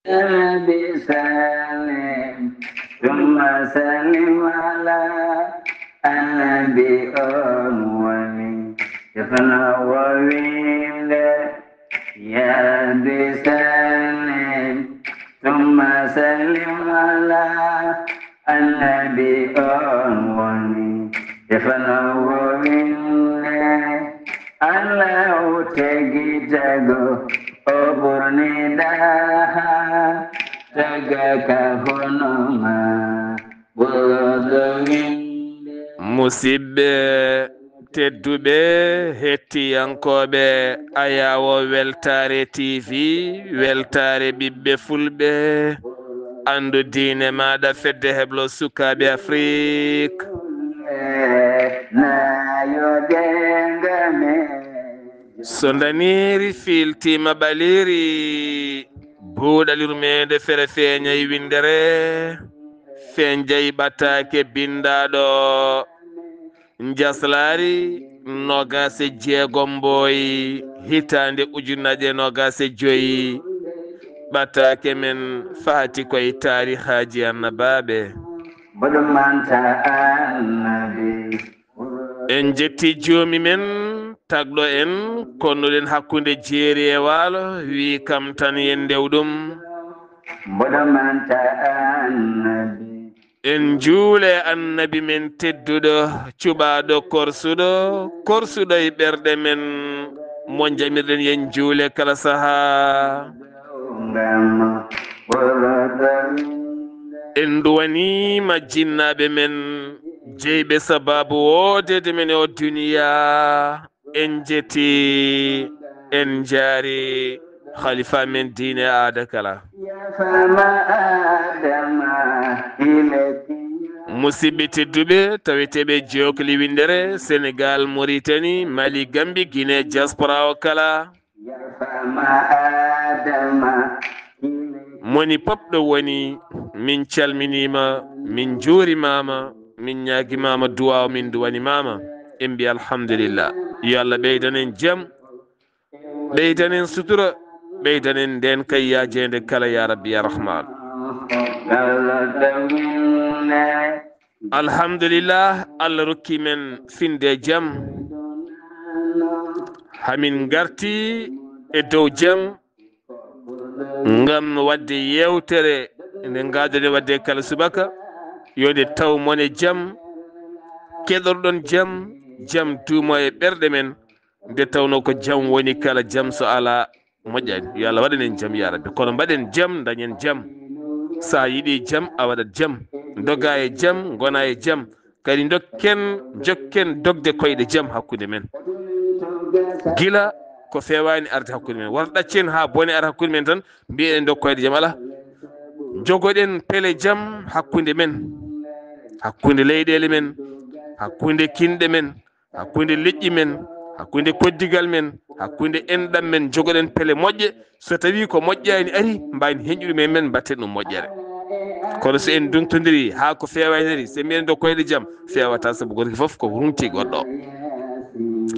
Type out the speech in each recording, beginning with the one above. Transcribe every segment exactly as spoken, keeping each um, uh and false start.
Rabbi sallim, thumma sallim ala annabi on woni defno wo winde. Ya Rabbi sallim, thumma sallim ala annabi on woni defno wo winde. Allahu tegi tago o ɓurni daha taga ka hono ma ɓurɗo winde. Musidɓe tedduɓe hettiyankooɓe Ayawo Weltaare T V, Weltaare ɓiɓɓe Fulɓe, anndu diine maaɗa, fedde heblo sukaaɓe Afrik. So ndaniiri fiiltiima ɓaliiri, buuɗal yurmeende fere feeñay winndere, feeñjay ɓataake binndaaɗo. Njaslaari noogaas e jeegom Mbooy, hitaande ujunnaje noogaas e joy, ɓataake men fahati koye taarihaaji annabaaɓe. Mboɗo manta annabi. En jetti joomi men, tagɗo en, konnuɗen hakkunde jeeri e waalo, wi kam tan yen ndew ɗum. Mboɗo manta annabi. En njuule annabi men tedduɗo, cuɓaaɗo korsuɗo, korsuɗo e ɓerɗe men, mo njamirɗen yen njuule kala sahaa. En nduwaniima jinnaaɓe men, jeyɓe sabaabu woodeede men e o duniyaa. En jetti, en njaari khalifa men diine aada kala. Musidɓe tedduɓe, taweteeɓe jookli winndere, Senegal, Mauritanie, Mali, Gambie, Guinée, diaspora o kala. Moni pop ɗo woni, min calminiima, min njuurimaama, min ñaagimaama duwaaw, min duwanimaama. En mbi alhamdulillah. Yo Allah ɓeydan en jam, ɓeydan en sutura, ɓeydan en ndeen kay yaajeende kala, ya Rabbi, ya Rahman. Alhamdulillah, Allah rokki men finde jam. Hamin ngarti e dow jam ngam waɗde yeewtere nde ngadoɗen waɗde kala subaka. Yo nde taw mone jam, keɗorɗon jam, jam duuma e ɓerɗe men. Nde tawno ko jam woni kala jam, so alaa moƴƴani. Yo Allah waɗan en jam, ya Rabbi. Kono mbaɗen jam, dañen jam. Sa yiɗi jam, a waɗat jam. Doga e jam, ngona e jam. Kadi dokken, jokken dogde koyɗe jam hakkunde men. Gila ko fewaani arde hakkunde men. Wata ɗaccen haa bone ara hakkunde men tan, mbiyen en dog koyɗe jam. Alaa. Jogoɗen pele jam hakkunde men, hakkunde leyɗeele men, hakkunde kinɗe men, hakkunde leƴƴi men, hakkunde koddigal men, hakkunde enɗam men, jogoɗen pele moƴƴe. So tawi ko moƴƴaani ari, mbaawen heñƴude men, men mbatten ɗum moƴƴere. Kono so en nduŋtondiri haa ko feewaani ari, so mbiyen ɗo koyɗe jam, feewata, sabu gorko fof ko ruŋti goɗɗo.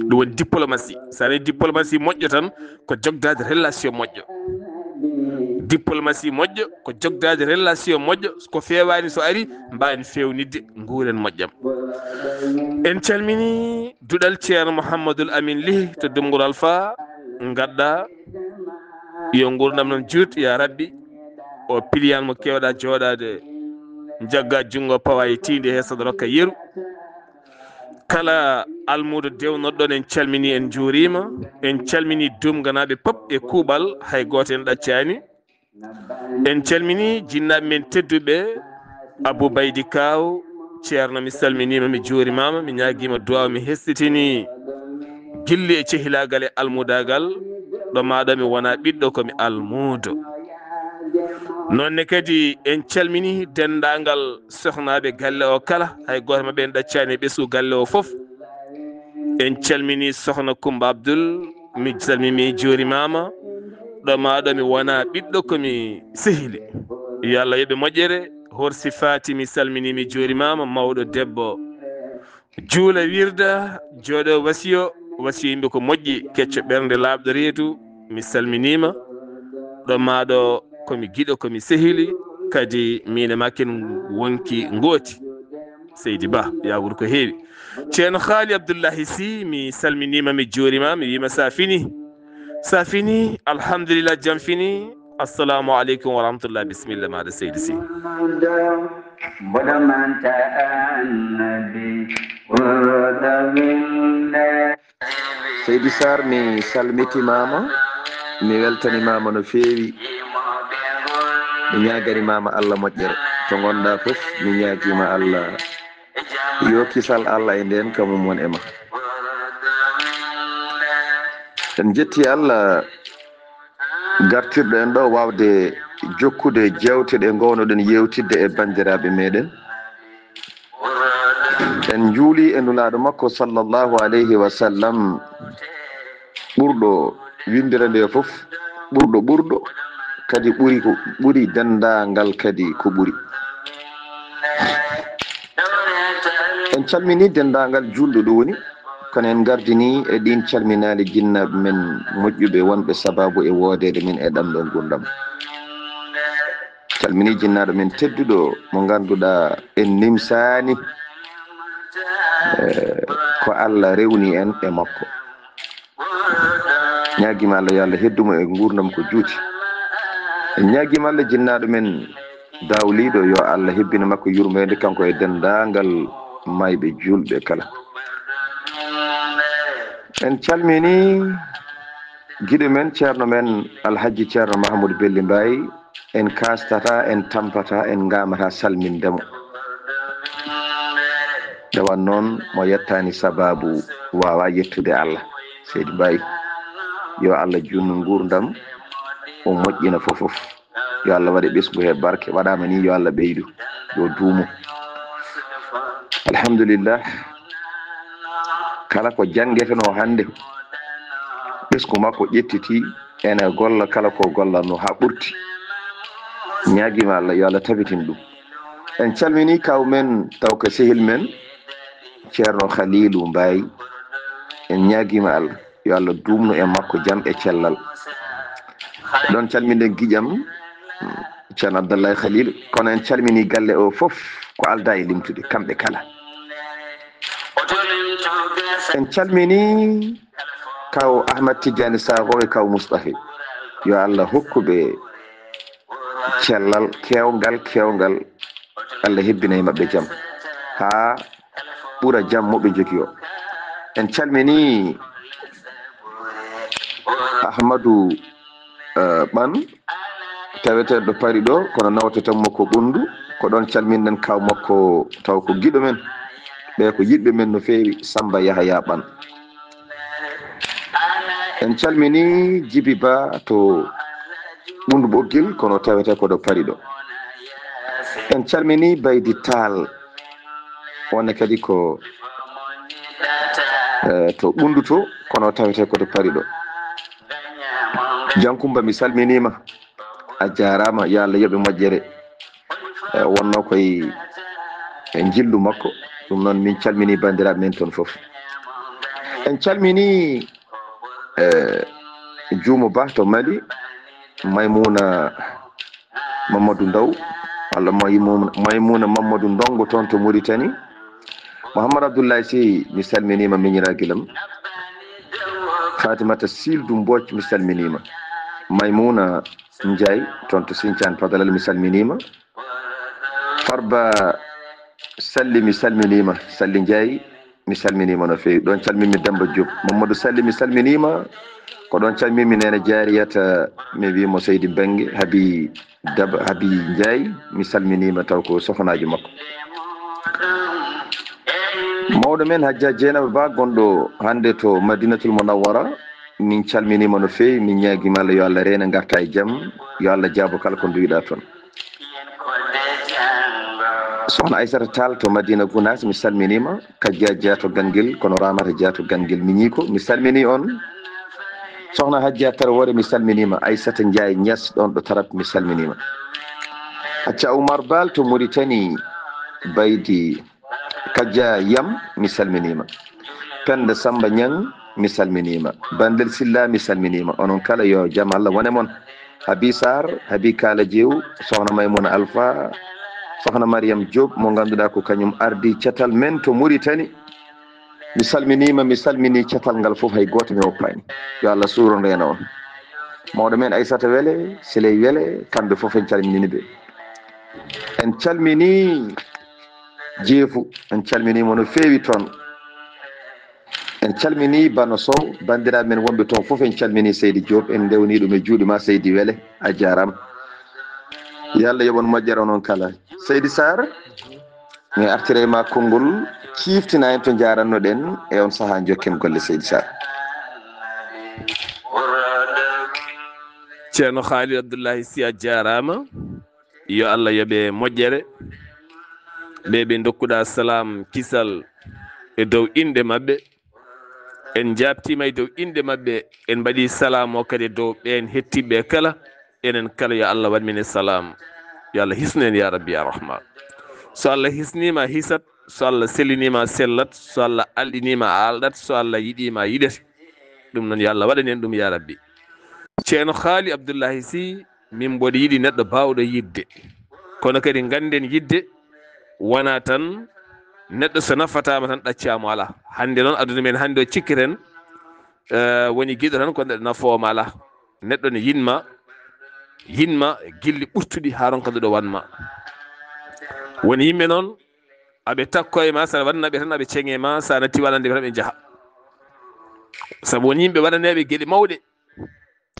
Ɗum woni diplomatie. So a nani diplomatie moƴƴo tan, ko jogdaade relation moƴƴo. Diplomatie moƴƴo ko jogdaade relation moƴƴo. Ko feewaani so ari, mbaawen feewnitde, nguuren moƴƴam. En calmini duɗal Ceerno Mouhamadoul Amine Ly to Dumngol Alfa. Ngadda yo nguurndam noon juut, ya Rabbi. O piliyan mo keewɗa jooɗaade, njagga junngo pawa e tiinde he saɗa rokka yeru. Kala almuudo dewnoɗo ɗon, en calmini, en njuuriima. En calmini Dumganaaɓe pop e kuuɓal, hay gooto en ɗaccaani. En calmini jinnaaɓe men tedduɓe, Abou Baydi Kaaw, Ceerno, mi salminiima, mi juurimaama, mi ñaagiima duwaaw, mi hesɗitini gilli e cehilaagal e almudaagal. Ɗo maa ɗo mi wona ɓiɗɗo, ko mi almuudo. Noon ne kadi en calmini denndaangal sohnaaɓe galle o kala, hay gooto maɓɓe en ɗaccaani e ɓesngu galle o fof. En calmini Sohna Kumba Abdul, mi salmini, mi juurimaama. Ɗo maa ɗo mi wona ɓiɗɗo, ko mi sehili. Yo Allah yoɓe moƴƴere. Horsi Faati, mi salmini, mi juurimaama, mawɗo debbo. Juula wirda, jooɗo wasiyo, wasiyo yimɓe ko moƴƴi, kecco ɓernde, laaɓɗo reedu, mi salminiima. Ɗo maa ɗo ko mi giɗo, ko mi sehili, kadi miin e maa ken wonki ngooti. Seydi Ba, yaawuur ko heewi. Ceerno Haali Abdullahi Si, mi salminiima, mi juuriima, mi wiima sa fini. Sa fini, alhamdulillah, jam fini. Assalamu aleykum wa rahmatullah. Bisimilla maaɗa, Seydi Si. Seydi Sarr, mi salmitimaama, mi weltanimaama no feewi. Mi ñaagani maama Allah moƴƴere. To ngonɗaa fof, mi ñaagiima Allah yo kisal Allah e ndeen kamum won e ma. En njetti Allah gartirɗo en ɗo waawde jokkude jeewte ɗe ngownoɗen yeewtidde e banndiraaɓe meɗen. En njuuli e Nulaaɗo makko sallallahu alayhi wa sallam, ɓurɗo winndere nde fof, ɓurɗo ɓurɗo, kadi ɓuri ko ɓuri denndaangal kadi ko ɓuri. En calmini denndaangal juulɓe ɗo woni, kono en ngardini e ɗiin calminaali jinnaaɓe men moƴƴuɓe wonɓe sabaabu e woodeede men e ɗam ɗo nguurndam. Calmini jinnaaɗo men tedduɗo mo ngannduɗaa en nimsaani, eh, ko Allah rewni en e makko. Ñaagiima Allah yo Allah heddu mo e nguurndam ko juuti. En ñaagiima Allah jinnaaɗo men daawliiɗo yo Allah hebbin makko yurmeende kanko e denndaangal maayɓe juulɓe kala. En calmini giɗo men, ceerno men, Alhajji Ceerno Mahamudu Belli Mbaay, en kaastataa, en tampataa, en ngaamataa salminde mo. Nde wano noon mo yettaani sabaabu waawaa yettude Allah. Seydi Mbaay, yo Allah juutnu nguurndam, o moƴƴina fof fof. Yo Allah waɗe ɓesngu he barke, waɗaama ni yo Allah ɓeydu, yo duumu. Alhamdulillah, kala ko janngetenoo hannde, ɓesngu makko ƴettitii, ene golla kala ko gollatnoo haa ɓurti. Ñaagiima Allah, yo Allah tabitin ɗum. En calmini kaaw men taw ko sehil men, Ceerno Khaliilu Mbaay. En ñaagiima Allah, yo Allah duumnu e makko jam e cellal. Ɗoon calminen giƴam, Ceerno Abdallahi Khaliilu, kono en calmini galle o fof ko aldaa e limtude, kamɓe kala. En calmini kaaw Ahmad Tijjaani Saaxo e kaaw Mustafa. Yo Allah hokku ɓe cellal, keewngal, keewngal. Allah hebbina e maɓɓe jam. Haa ɓura jam mo ɓe njogii o. En calmini Ahmadu, eh, Ɓan, taweteeɗo Pari ɗo, kono nawteten mo ko Ɓunndu. Ko ɗoon calminɗen kaaw makko, taw ko giɗo men. Ɓe ko yiɗɓe men no feewi, Samba Yahaya Ɓan. En calmini Jibi Ba to Ɓunndu Ɓoggel, kono tawetee ko ɗo Pari ɗo. En calmini Baydi Taal, on ne kadi ko, eh, to Ɓunndu to, kono tawetee ko ɗo Pari ɗo. Jankumba, mi salminiima. A jaaraama, yo Allah yoɓe moƴƴere. Eh, wonno koye e njillu makko. Ɗum noon, min calmini banndiraaɓe men toon fof. En calmini, eh, Juumo Ba to Mali, Maymuna Mamadou Ndaw, walla Maymuna, Maymuna Mamadou Ndongo toon to Mauritanie. Mouhammad Abdoulaye Sy, mi salminiima miñiraagilam. Fatimata Sildu Mbooc, mi salminiima. Maymuna Njaay toon to Sinthiane Padalal, mi salminiima. Farba Salli, mi salminiima. Salli Njaay, mi salminiima no feewi. Ɗoon calminmi Demmba Diop. Mamadou Salli, mi salminiima. Ko ɗoon calminmi Neene Jaariyata, mi wii mo Seydi Mbengue, Habi Daba, Habi Njaay, mi salminiima taw ko sohonaajo makko. Mawɗo men Hajja Jeynaba Ba, gonɗo hannde to Madinatul Munawwara, min calminiima no feewi, min ñaagiima Allah yo Allah reene ngarta e jam, yo Allah jaabo kala ko nduwiɗaa toon. Sohna Aissata Tall to Madina Gounass, mi salminiima. Kajja Dia to Ganguel, kono Ramata Dia to Ganguel, miñiiko, mi salmini on. Sohna Hajja Traoré, mi salminiima. Aissata Ndiaye Niass, ɗoon ɗo Tarap, mi salminiima. Acca Oumar Bal to Mauritanie, Baydi Kajja Yam, mi salminiima. Penda Samba Niang, mi salminiima. Bandel Silla, mi salminiima. Onon kala yo jam Allah wone mon. Habi Sarr, Habi Kala Jeew, Sohna Maymuna Alfa, Sohna Mariam Diop, mo ngannduɗaa ko kañum ardi catal men to Muritani. Mi salminiima, mi salminii catal ngal fof, hay gooto mi woppaani. Yo Allah suuro ndeena on. Mawɗo men Aissata Wele, Siley Wele, kamɓe fof en calminii ɓe. En calminii Jeefu, en calminii mo no feewi toon. En calminii Bano Sow, banndiraaɓe men wonɓe toon fof, en calminii Seydi Diop, en ndewni ɗum e juuɗe ma Seydi Wele, a jaaraama. Yo Allah yoɓ on moƴƴere onon kala. Seydi Sarr, mi artira e ma konngol, ciiftina en to njaarannoɗen e on sahaa njokken golle Seydi Sarr. Ceerno Khalid Abdullahi Sy, a jaaraama. Yo Allah yoɓe moƴƴere. Ɓe ɓe ndokkuɗa salam kisal e dow inɗe maɓɓe. En jaabtiima e dow inɗe maɓɓe. En mbaɗi salam o kadi e dow ɓeen hettiiɓe kala. Enen kala yo Allah waɗ men e salam. Yo Allah hisnu en ya Rabbi ya Rahman. So Allah hisniima a hisat, so Allah selliniima a sellat, so Allah alɗiniima a alɗat, so Allah yiɗiima a yiɗete. Ɗum noon yo Allah waɗan en ɗum ya Rabbi. Ceerno Khalid Abdullahi Sy, min mboɗo yiɗi neɗɗo baawɗo yiɗde. Kono kadi ngannden yiɗde wonaa tan neɗɗo so nafataama tan ɗaccaama alaa. Hannde noon aduna men hannde o cikketen, eh, woni giɗo tan ko neɗɗo nafoowo ma alaa. Neɗɗo ne yiɗma, yiɗma gilli ɓurtuɗi haa ronka ɗo wanma. Woni yimɓe noon, aɓe takko e ma, so a waɗnaɓe tan aɓe ceŋe ma, so a natti waɗande ɓe tan ɓe njaha. Sabu won yimɓe waɗaneɓe geɗe mawɗe,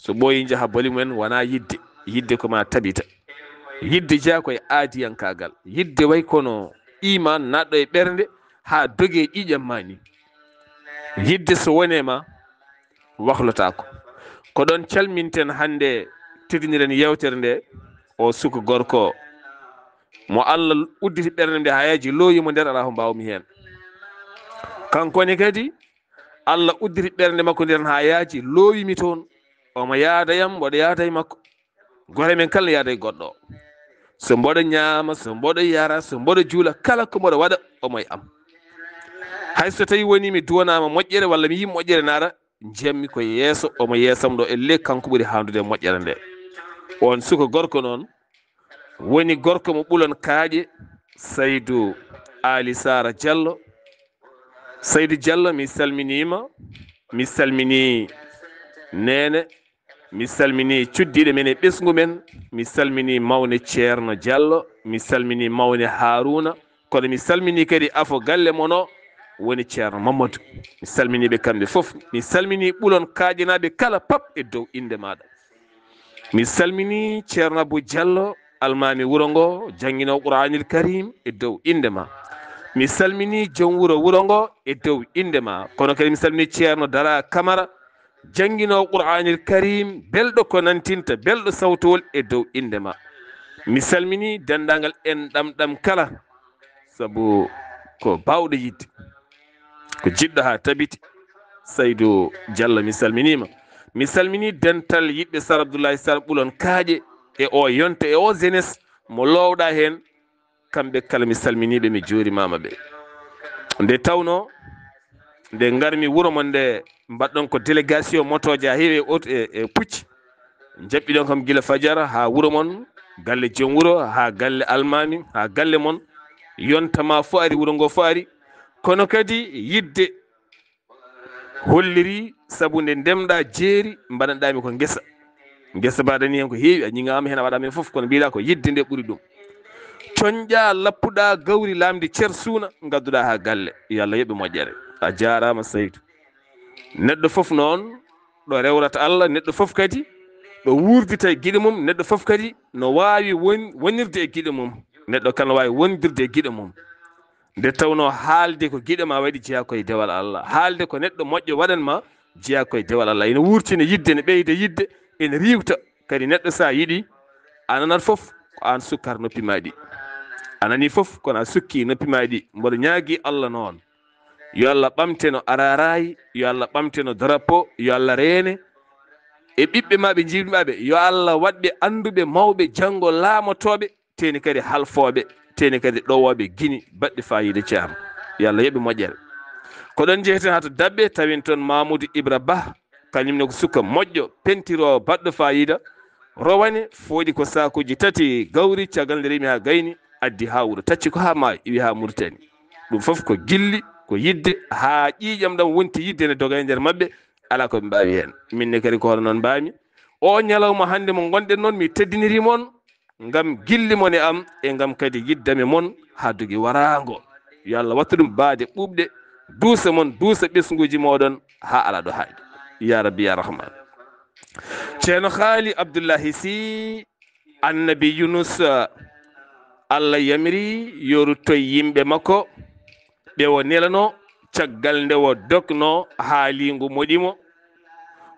so ɓooyi njaha boli mumen, wona yidde. Yidde ko ma tabita. Yidde jeyaa ko e aadiyankaagal. Yidde way kono iman naatɗo e ɓernde haa doge ƴiiƴam ma ni. Yidde so wone ma, wahlotaako. Ko ɗon calminten hannde, teddiniren yewtere nde, o suka gorko mo Allah udditi ɓernde nde haa yaaji, loowi mo nder, alaa ko mbaawmi heen. Kanko ne kadi, Allah udditi ɓernde makko nden haa yaaji, loowi mi toon. Omo yaada yam, mboɗo yaada e makko. Gore men kala ne yaada e goɗɗo. So mboɗo ñaama, so mboɗo yara, so mboɗo juula, kala ko mboɗo waɗa, omo e am. Hay so tawi woni mi duwanaama moƴƴere walla mi yii moƴƴere naata, njiyammi ko yeeso, omo yeesam ɗo, elle kanko ɓuri haandude e moƴƴere nde. On suka gorko noon, woni gorko mo ɓulon kaaƴe, Saydu Aali Saara Jallo. Saydu Jallo, mi salminiima, mi salminii neene, mi salminii cuddiiɗo men e ɓesngu men, mi salminii mawne Ceerno Jallo, mi salminii mawne Haaruuna, kono mi salminii kadi afo galle mon o, woni Ceerno Mammadu. Mi salminii ɓe kamɓe fof. Mi salminii ɓulon kaaƴenaaɓe kala pap e dow innde maaɗa. Mi salminii Ceerno Abou Jallo, almaami wuro ngo, jannginoowo Qur'aanil Kariim e dow innde ma. Mi salminii joom wuro wuro ngo e dow innde ma. Kono kadi mi salminii Ceerno Dara Kamara, jannginoowo Qur'aanil Kariim, belɗo ko nantinta, belɗo sawtowol e dow innde ma. Mi salminii denndaangal en ɗam ɗam kala, sabu ko baawɗo yiɗde, ko jiɗɗo haa tabiti. Saydu Jallo, mi salminiima. Mi salminii dental yiɗɓe Sar Abdullahi Sar ɓulon kaaƴe e o yonta e o jeunesse mo loowɗa heen. Kamɓe kala mi salminiiɓe, mi juurimaama ɓe. Nde tawnoo, nde ngarmi wuro mon nde, mbaɗɗon ko délégation motooje haa heewi e ot-, e, e pucci. Njaɓɓiɗon kam gila fajara haa wuro mon, galle joom wuro, haa galle almaami, haa galle mon. Yonta ma fof ari, wuro ngo fof ari. Kono kadi yiɗde holliri, sabu nde ndemɗa jeeri, mbaɗanɗami ko ngesa. Ngesa mbaɗani hen ko heewi, a ñiŋaama hen, a waɗaama hen fof, kono mbiɗa ko yiɗde nde ɓuri ɗum. Coñƴa, lappuɗa gawri lamndi cer suuna, ngadduɗa haa galle. Yo Allah yoɓ ɓe moƴƴere. A jaaraama, Saydu. Neɗɗo fof noon, ɗo rewrata Allah, neɗɗo fof kadi ɗo wuurdita e giɗo mum, neɗɗo fof kadi no waawi won-, wonirde e giɗo mum. Neɗɗo kala no waawi wondirde e giɗo mum. Nde tawnoo haalde ko giɗo ma waɗi, jeyaa ko e dewal Allah. Haalde ko neɗɗo moƴƴo waɗan ma, jeyaa ko e dewal Allah. Ina wuurtina yiɗde, ene ɓeyda yiɗde, ene riiwta. Kadi neɗɗo so a yiɗi, a nanat fof, ko aan sukkata noppi ma ɗi. A nanii fof, kono a sukki noppi ma ɗi. Mboɗo ñaagii Allah noon, yo Allah ɓamte no Araraay, yo Allah ɓamte no Darapo, yo Allah reene e ɓiɓɓe ma ɓe njiɗmi ɓe. Yo Allah waɗ ɓe annduɓe mawɓe janngo, laamotooɓe, teeni kadi halfooɓe, teeni kadi ɗowooɓe gini baɗɗi faayiida, Ceerno. Yo Allah yoɓ ɓe moƴƴere. Ko ɗon njeheten haa to Daɓɓe, tawen toon Mamoudou Ibra Bah, kañum ne ko suka moƴƴo, pentiroowo, baɗɗo faayiida. rowane, fooɗi ko saakuuji tati gawri, caggal nde rimi haa gayni, addi haa wuro, tacci ko haa maayo, iwi haa Muritani. Ɗum fof ko gilli, ko yidde, haa ƴiiƴam ɗam wonti yidde ne doga e nder maɓɓe, alaa ko ɓe mbaawi heen. Min ne kadi ko hono noon mbaami. O ñalawma hannde mo ngonɗen noon, mi teddiniri mon, ngam gilli mon e am, e ngam kadi yiddami mon haa dogi waraango. Yo Allah wattu ɗum baade ɓuuɓɗe, duusa mon, duusa ɓesnguuji mooɗon haa alaa ɗo haaɗi. Ya Rabbi, ya Rahman. Ceerno Haali Abdullahi Sy, Annabi Yunus, Allah yamiri yo ruttoy yimɓe makko, ɓe o nelanoo, caggal nde o dognoo haa liingu moɗi mo.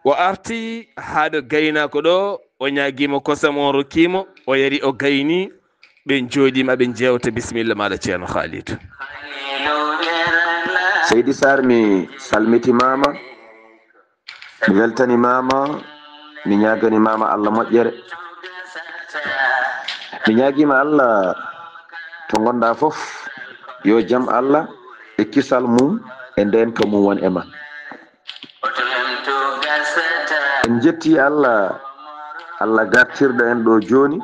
O arti haa ɗo gaynaako ɗo, o ñaagii mo kosam, o rokki mo, o yari, o gayni, ɓe njooɗiima, ɓe njeewta. Bisimilla maaɗa, Ceerno Khalid. Seydi Sarr, mi salmitimaama, mi weltanimaama, mi ñaagani maama Allah moƴƴere. Mi ñaagiima Allah to ngonɗaa fof, yo jam Allah e kisal mum e ndeenka mum won e ma. En njettii Allah, Allah gartirɗo en ɗo jooni,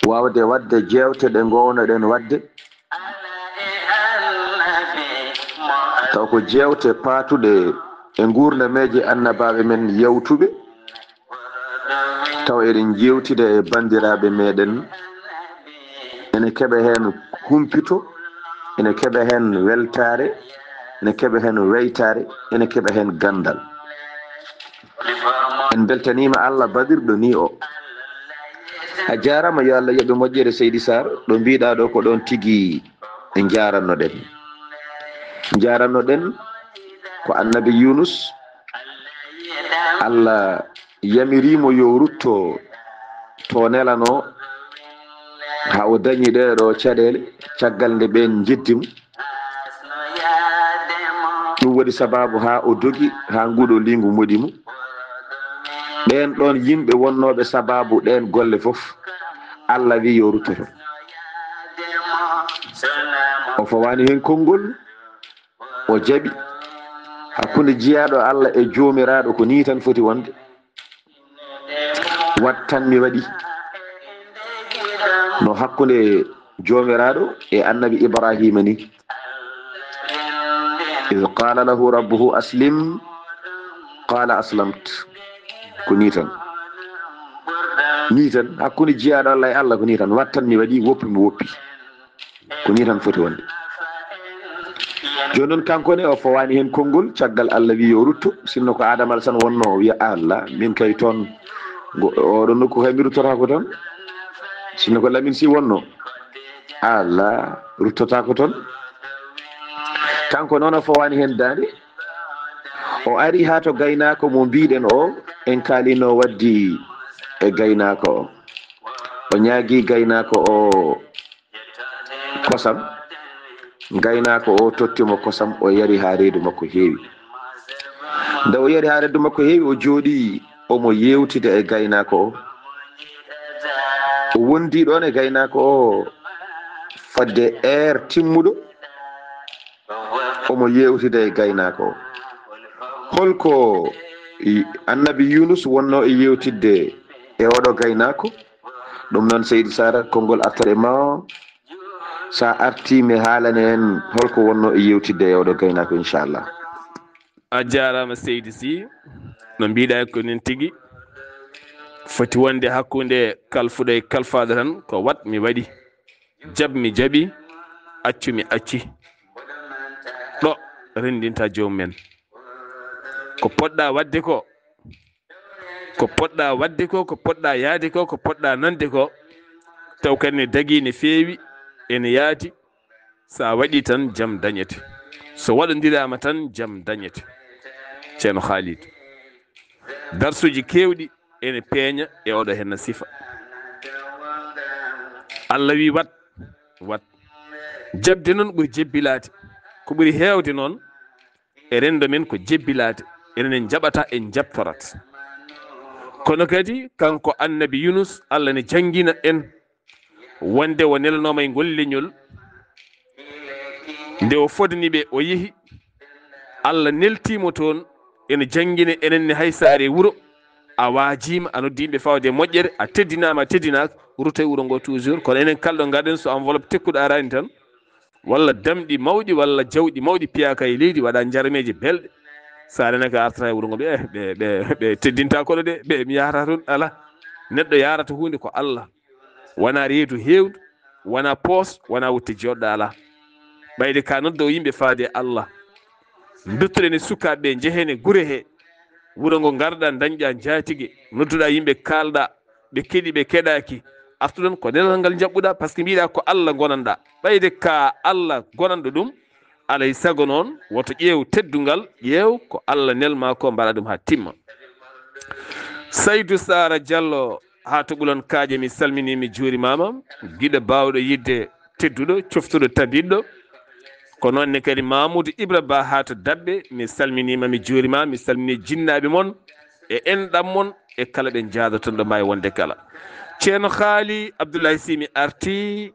waawde waɗde jeewte ɗe ngownoɗen waɗde, taw ko jeewte paatuɗe e nguurnameeje annabaaɓe men yawtuɓe, taw eɗen njeewtida e banndiraaɓe meɗen, ene keɓa heen humpito, ene keɓa heen weltaare, ene keɓa heen weytaare, ene keɓa heen ganndal. En mbeltaniima Allah baɗirɗo nii o. A jaaraama, yo Allah yoɓe moƴƴere, Seydi Sarr. Ɗo mbiɗaa ɗo ko ɗoon tigi njaaranoɗen. Njaaranoɗen ko Annabi Yunus, Allah yamiriimo yo rutto to nelanoo, haa o dañi ɗee ɗo caɗeele, caggal nde ɓeen njeddi mo. Ɗum waɗi sabaabu haa o dogi haa nguɗo liingu moɗi mo. Ɓeen ɗoon yimɓe wonnooɓe sabaabu ɗeen golle fof, Allah wi yo rutto toon. O fawaani heen konngol, o jaɓi. Hakkunde jiyaaɗo Allah e joomiraaɗo ko nii tan foti wonde. Wat tan mi waɗi. No hakkunde joomiraaɗo e Annabi Ibraahiima ni. Iz qaala lahu rabbuhu aslim, qaala aslamt. Ko nii tan. Nii tan, hakkunde jiyaaɗo Allah e Allah ko nii tan. Wat tan mi waɗi, woppi mi woppi. Ko nii tan foti wonde. Jooni noon, kanko ne, o fawaani heen konngol, caggal Allah wi yo rutto. Sinno ko Adama Alasan wonnoo, o wiya, "Allah, min kay toon, ngo-, oɗo nokku kay mi ruttotaako toon." Sinno ko Lamin Sy wonnoo, "Allah, ruttotaako toon." Kanko noon, o fawaani heen daande. O ari haa to gaynaako mo mbiɗen o, en kaalino waddi e gaynaako o. O ñaagi gaynaako o kosam. Gaynaako o totti mo kosam, o yari haa reedu makko heewi. Nde o yari haa reedu makko heewi, o jooɗi, omo yeewtida e gaynaako o. O wondi ɗoon e gaynaako o fodde heure timmuɗo, omo yeewtida e gaynaako o. Holko i-, Annabi Yunus wonnoo e yeewtidde e oɗo gaynaako? Ɗum noon, Seydi Sarr, konngol artat e ma o. So a artii, mi haalane en holko wonnoo e yeewtidde e oɗo gaynaako, inchallah. A jaaraama, Seydi Sy. No mbiɗaa ko nin tigi. Foti wonde hakkunde kalfuɗo e kalfaaɗo tan, ko wat mi waɗi, jab mi jaɓi, accu mi acci. Ɗo renndinta joomum en. Ko poɗɗa waɗde ko, ko poɗɗa waɗde ko, ko poɗɗa yahde ko, ko poɗɗa nande ko, taw kadi ne dagii, ne feewi, ene yaati. So a waɗii tan, jam dañete. So waɗondiraama tan, jam dañete. Ceerno Khalid. Darsuuji keewɗi ene peeña e oɗo henna sifa. Allah wi wat, wat. Jaɓde noon ɓuri jebbilaade. Ko ɓuri heewde noon, e renndo men ko jebbilaade. Enen en njaɓata, en njaɓtorat. Kono kadi, kanko Annabi Yunus, Allah ne janngina en wonde o nelanooma e ngol leñol. Nde o fodani ɓe, o yehi. Allah neltii mo toon, ene janngina enen ne hay so a ari wuro, a waajiima, a noddi yimɓe fawde e moƴƴere, a teddinaama, a teddinaaka, rutto e wuro ngo toujours. Kono enen kala ɗo ngarɗen, so enveloppe tekkuɗo araani tan, walla damɗi mawɗi, walla jawɗi mawɗi piyaaka e leydi, waɗa jarameeje belɗe. So a renake, a artata e wuro ngo, ɓe, eh, ɓe, ɓe, ɓe teddinta koɗo de, ɓe mi yahata toon, alaa. Neɗɗo yahrata huunde ko Allah. Wonaa reedu heewndu, wonaa poos, wonaa wutte jooɗɗo alaa. Ɓayde ka noddo yimɓe faade e Allah. Nduttuɗen e sukaaɓe ɓe, njehen e gure he. Wuro ngo ngarɗa, ndañɗa njaatige, nodduɗa yimɓe, kaalɗa, ɓe keɗi, ɓe keɗaaki. Artuɗon ko nelal ngal njaɓɓuɗa, par ce que mbiɗa ko Allah gonanɗa. Ɓayde ka Allah gonanɗo ɗum, alay sago noon, woto ƴeew teddungal, ƴeew ko Allah nelma ko, mbaɗa ɗum haa timma. Saydu Saara Jallo, haa to Ɓulon Kaaƴe, mi salminii, mi juurimaama. Giɗo baawɗo yiɗde tedduɗo, coftuɗo tabiɗɗo. Ko noon ne kadi Mamoudou Ibra Ba haa to Daɓɓe, mi salminiima, mi juuriima, mi salminii jinnaaɓe mon e enɗam mon e kala ɓe njaadoton ɗo mbaawi wonde kala. Ceerno Haali Abdoulaye Sy, mi artii.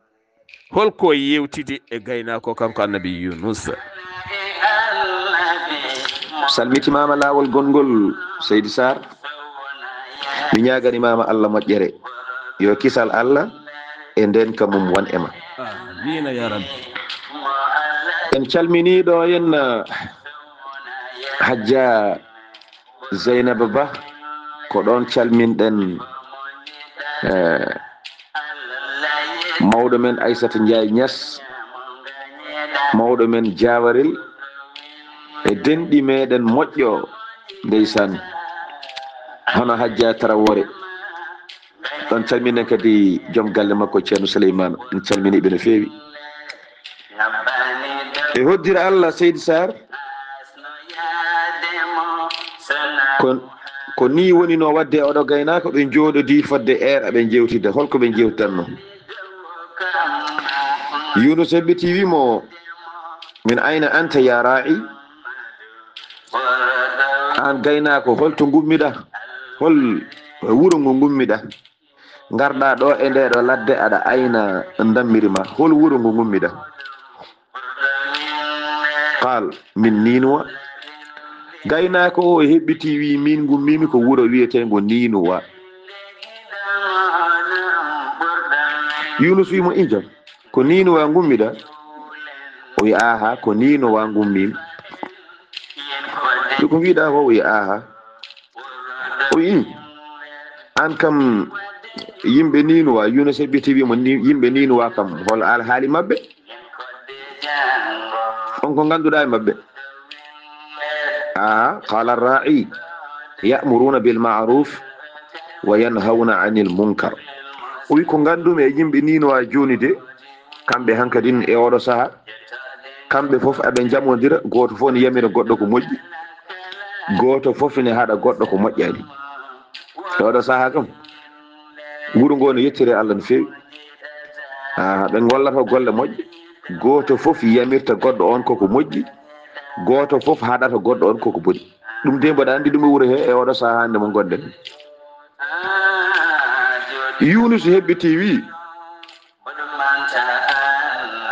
Holko yeewtidi e gaynaako kanko Annabi Yunus? Salmitimaama laawol gonngol, Seydi Sarr. Mi ñaaganimaama Allah moƴƴere. Yo kisal Allah e ndeenka mum won e ma. Amiina ya Rabbi. En calminii ɗo en, uh, Hajja Zeynaba Ba, ko ɗoon calminɗen, eh, mawɗo men Aysata Njaay Ñas, mawɗo men Jaawarel, e denɗi meɗen moƴƴo, ndeysaan, hono Hajja Tarawore. Ɗoon calminen kadi joom galle makko, Ceerno Suleymaana. En calminii ɓe no feewi. E hoddira Allah, Seydi Sarr. Ko, ko nii woni no waɗde e oɗo gaynaako, ɓe njooɗodii fodde eer aɓe njeewtidde. Holko ɓe njeewtidanno? Yunus heɓɓiti wi mo, "Min ayna anta ya ra'i?" Aan gaynaako, hol to ngummiɗa? Hol wuro ngo ngummiɗa? Ngarɗa ɗo e nde ɗo ladde, aɗa ayna ndammiri ma. Hol wuro ngo ngummiɗa? Qaal, min Niinuwa. Gaynaako o heɓɓiti wi, min ngummimi ko wuro wiyeteengo Niinuwa. Yunus wi mo, ijo, ko Niinuwa ngummiɗa? O wi, aha, ko Niinuwa ngummimi. Ɗum ko mbiɗa ko? O wi, aha. O wi, an kam, yimɓe Niinuwa, Yunus heɓɓiti wi mo, ni-, yimɓe Niinuwa kam, hol alhaali maɓɓe? On ko ngannduɗaa e maɓɓe? Aha, qaala ra'i, ya'muruna bil ma'ruf wa yanhawna anil munkar. O wi, ko nganndumi e yimɓe Niinuwa jooni de, kamɓe hankadin e oɗo saha, kamɓe fof aɓe njamodira, gooto fof ne yamira goɗɗo ko moƴƴi, gooto fof ne haɗa goɗɗo ko moƴƴani. E oɗo saha kam, wuro ngo ne yettire Allah no feewi. Ah, ɓe ngollata golle moƴƴe, gooto fof yamirta goɗɗo on koko moƴƴi, gooto fof haɗata goɗɗo on koko boni. Ɗum de mboɗa anndi ɗum e wuro he e oɗo saha hannde mo ngonɗen. Yunus heɓɓiti wi,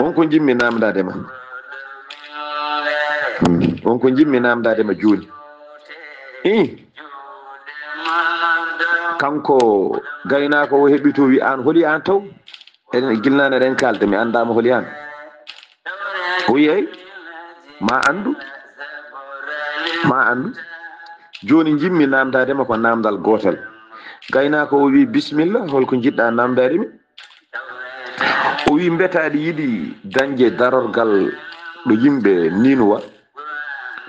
on ko njimmi namdade ma. Hmm. On ko njimmi namdade ma jooni. Ih. Kanko gaynaako o heɓɓito wi, an holi an taw? Eɗen gilnaane eɗen kalda, mi anndaama holi an. O wi, eey, ma anndu, ma anndu. Jooni njimmi namdade ma ko namdal gootal. Gaynaako o wi, bismillah, holko njiɗɗa namdade mi? O wi, mbeta aɗa yiɗi dañde darorgal ɗo yimɓe Niinuwa?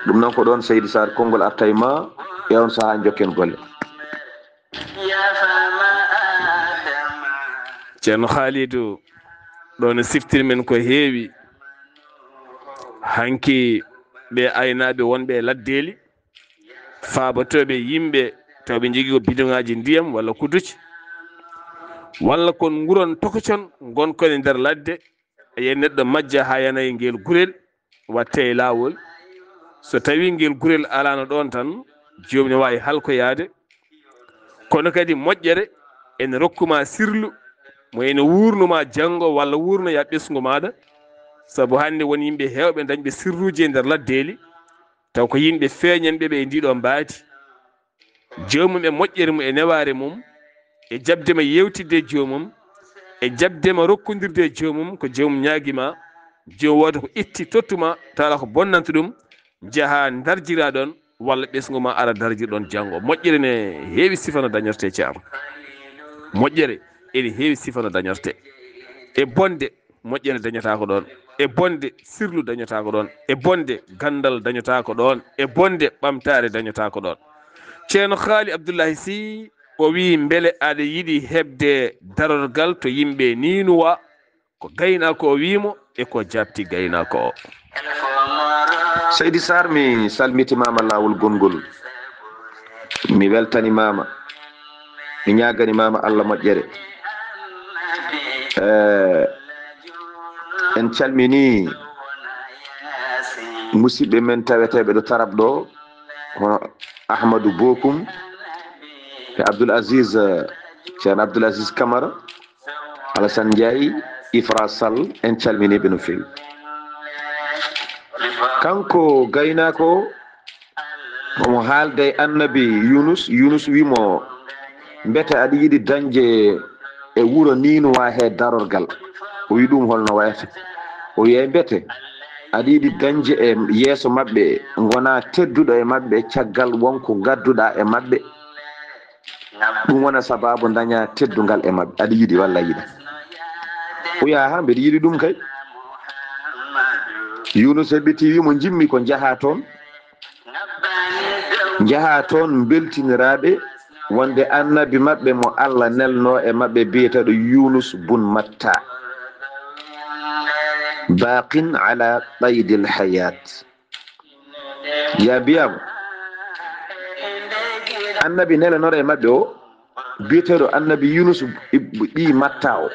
Ɗum noon ko ɗoon, Seydi Sarr, konngol arta e ma, e on sahaa njokken golle. Ceerno Haalidu, ɗo no siftir men ko heewi. Hanki ɓe aynaaɓe wonɓe e laddeeli, faabatooɓe yimɓe, taw ɓe njogii ko bidoŋaaji ndiyam walla kuduci, walla kon nguron tokocon ngonkon e nder ladde, e neɗɗo majja haa yana e ngel gurel, watte e laawol. So tawii ngel gurel alaano ɗoon tan, joomum ne waawi halkoyaade. Kono kadi moƴƴere ene rokkuma sirlu, mo ene wuurnuma janngo walla wuurnoya ɓesngu maaɗa. Sabu hannde won yimɓe heewɓe dañɓe sirluuji e nder laddeeli, taw ko yimɓe feeñanɓe ɓe e ndiɗo mbaadi. joomum e moƴƴere mum e newaare mum, e jaɓde ma yeewtidde e joomum, e jaɓde ma rokkondirde e joomum, ko joomum ñaagi ma, joom wooto ko itti tottu ma, tawa ko bonnanta ɗum, njaha ndarjira ɗon, walla ɓesngu ma ara darjir ɗon janngo. Moƴƴere ne heewi sifa no dañorte, Caam. Moƴƴere ene heewi sifa no dañorte. E bonde, moƴƴere dañotaako ɗon. E bonde, sirlu dañotaako ɗon. E bonde, ganndal dañotaako ɗon. E bonde, ɓamtaare dañotaako ɗon. Ceerno Haali Abdullahi Sih, o wiyi, mbele aɗa yiɗi heɓde darorgal to yimɓe niinuwa? Ko gaynaako o wiyi mo, e ko jaabti gaynaako o. Seydi Sarr, mi salmitimaama laawol gonngol. Mi weltanimaama. Mi ñaagani maama Allah moƴƴere. Eh, en calmini musidɓe men taweteeɓe ɗo Tarab ɗo, hono Ahmadou Bokum e Abdoul Aziz, eh, Ceerno Abdoul Aziz Camara, Alassane Ndiaye, Ifra Sall, en calmini ɓe no feewi. Kanko gaynaako o, omo haalda e annabi Yunus. Yunus wi mo, mbete aɗa yiɗi dañde e wuro niinuwa he darorgal? O wi ɗum holno wayata? O wi, ay, mbete aɗa yiɗi dañde e yeeso maɓɓe, ngona tedduɗo e maɓɓe caggal wonko ngadduɗa e maɓɓe? Ɗum wona sababu daña teddungal e maɓɓe. Aɗa yiɗi walla yiɗa? O wi, aha, mbeɗa yiɗi ɗum kay. Yunus heɓɓiti wi mo, njimmi ko njaha toon. Njaha toon mbeltiniraɓe wonde annabi maɓɓe mo Allah nelno e maɓɓe biyeteɗo Yunus bun Matta. Baqin ala qaydil hayat. Ya mbiyamo, annabi nelanoɗo e maɓɓe o, biyeteɗo annabi Yunus ɓi Matta o,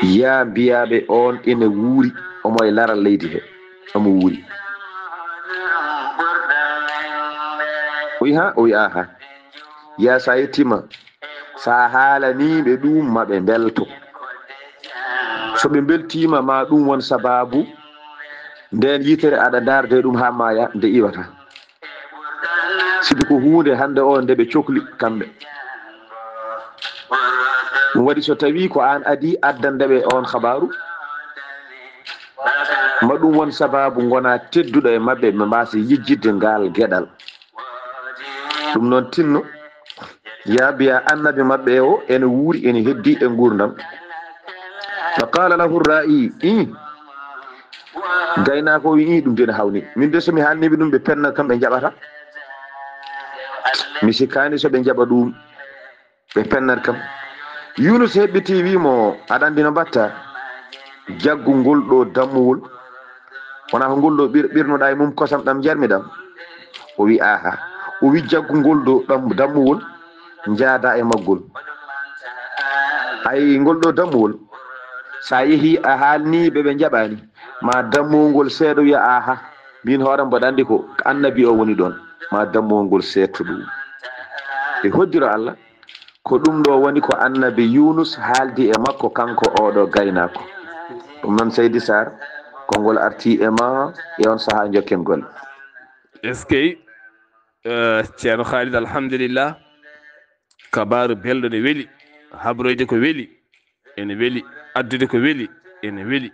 ya mbiyaɓe on ene wuuri, omo e laral leydi he, omo wuuri. O wi ha, o wi aha. Ya sa yettima, sa haalani ɓe ɗum, ma ɓe mbelto. So ɓe mbeltima, ma ɗum won sababu nden yitere aɗa darde ɗum ha maya nde iwata. Sibu ko hunde hande o nde ɓe cokli kamɓe. Ɗum waɗi so tawi ko an adi addande ɓe on habaru, ma ɗum won sababu gona tedduɗo e maɓɓe, ɓe mbasa yejjidde ngal geɗal. Ɗum noon tinno, ya mbiya annabi maɓɓe o ene wuuri, ene heddi e ngurdam. Fa qala lahu ra'i, i, gaynako o wi, i, ɗum dena hawni. Min de so mi haalniɓe ɗum, ɓe penna kam, ɓe jaɓata. Mi sikkani so ɓe jaɓa ɗum, ɓe pennat kam. Yunus heɓɓiti wi mo, aɗa andi no mbatta? Jaggu ngol ɗo dammuwol. Wona ko ngol ɗo ɓir-, ɓirnoɗa e mum kosam ɗam jarmi ɗam? O wi, aha. O wi, jaggu ngol ɗo ɗam dammuwol, njaada e maggol. Ay, ngol ɗo dammuwol, sa yehi a haalni ɓe, ɓe jaɓani, ma dammuwol ngol seeɗa wiya, aha, min hoore mboɗa andi ko annabi o woni ɗon. Ma dammuwol ngol seetto ɗum. E hoddiro Allah. Ko ɗum ɗo woni ko annabi Yunus haaldi e makko, kanko oɗo gaynako. Ɗum noon, Seydi Sarr, konngol arti e ma e on saha, jokken golle. Eskey, eh, Ceerno Khalid, alhamdulillah. Kabaaru belɗo ne weli, habroyde ko weli, ene weli, addude ko weli, ene weli.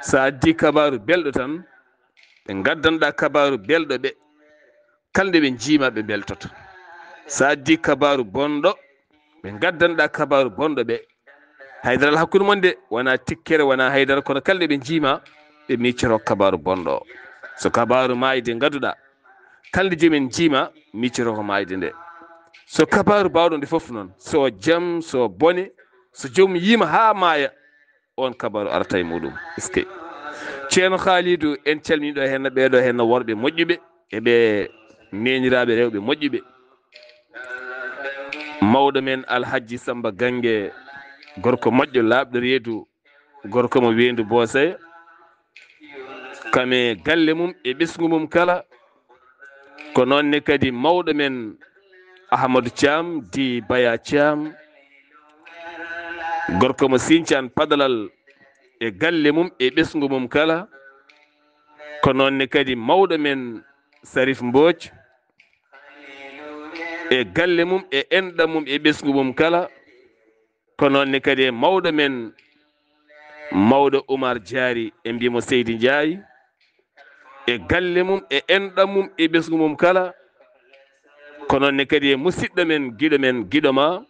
Sa addi kabaaru belɗo tan, ɓe ngaddanɗa kabaaru belɗo ɓe, kala nde ɓe njiima ɓe mbeltoto. Sa addi kabaaru bonɗo, ɓe ngaddanɗa kabaaru bonɗo ɓe. Haydara alaa hakkunde mon de, wona tikkere, wona haydara, kono kala nde ɓe njiima, ɓe miccoto kabaaru bonɗo. So kabaaru maayde ngadduɗa, kala nde joomum en njiima, miccoto ko maayde nde. So kabaaru baawɗo nde fof noon, so jam, so bone, so joomum yiima haa maaya, on kabaaru arata e muɗum. Eskey. Ceerno Khalidou, en calmini ɗo henna ɓeeɗo henna worɓe moƴƴuɓe, e ɓe neeniraaɓe rewɓe moƴƴuɓe. Mawɗo men Alhajji Samba Gange, gorko moƴƴo, laaɓɗo reedu, gorko mo weendu Boosaya, kam e galle mum e ɓesngu mum kala. Ko noon ne kadi mawɗo men Ahmadou Thiam, di Baya Thiam, gorko mo Sinthiane Padalal, e galle mum e ɓesngu mum kala. Ko noon ne kadi mawɗo men Sarif Mbodj, e galle mum, e enɗam mum, e ɓesngu mum kala. Ko noon ne kadi e mawɗo men, mawɗo Umar Jaari, en mbiyi mo Seydi Njaay, e galle mum, e enɗam mum, e ɓesngu mum kala. Ko noon ne kadi e musidɗo men, giɗo men, giɗo ma,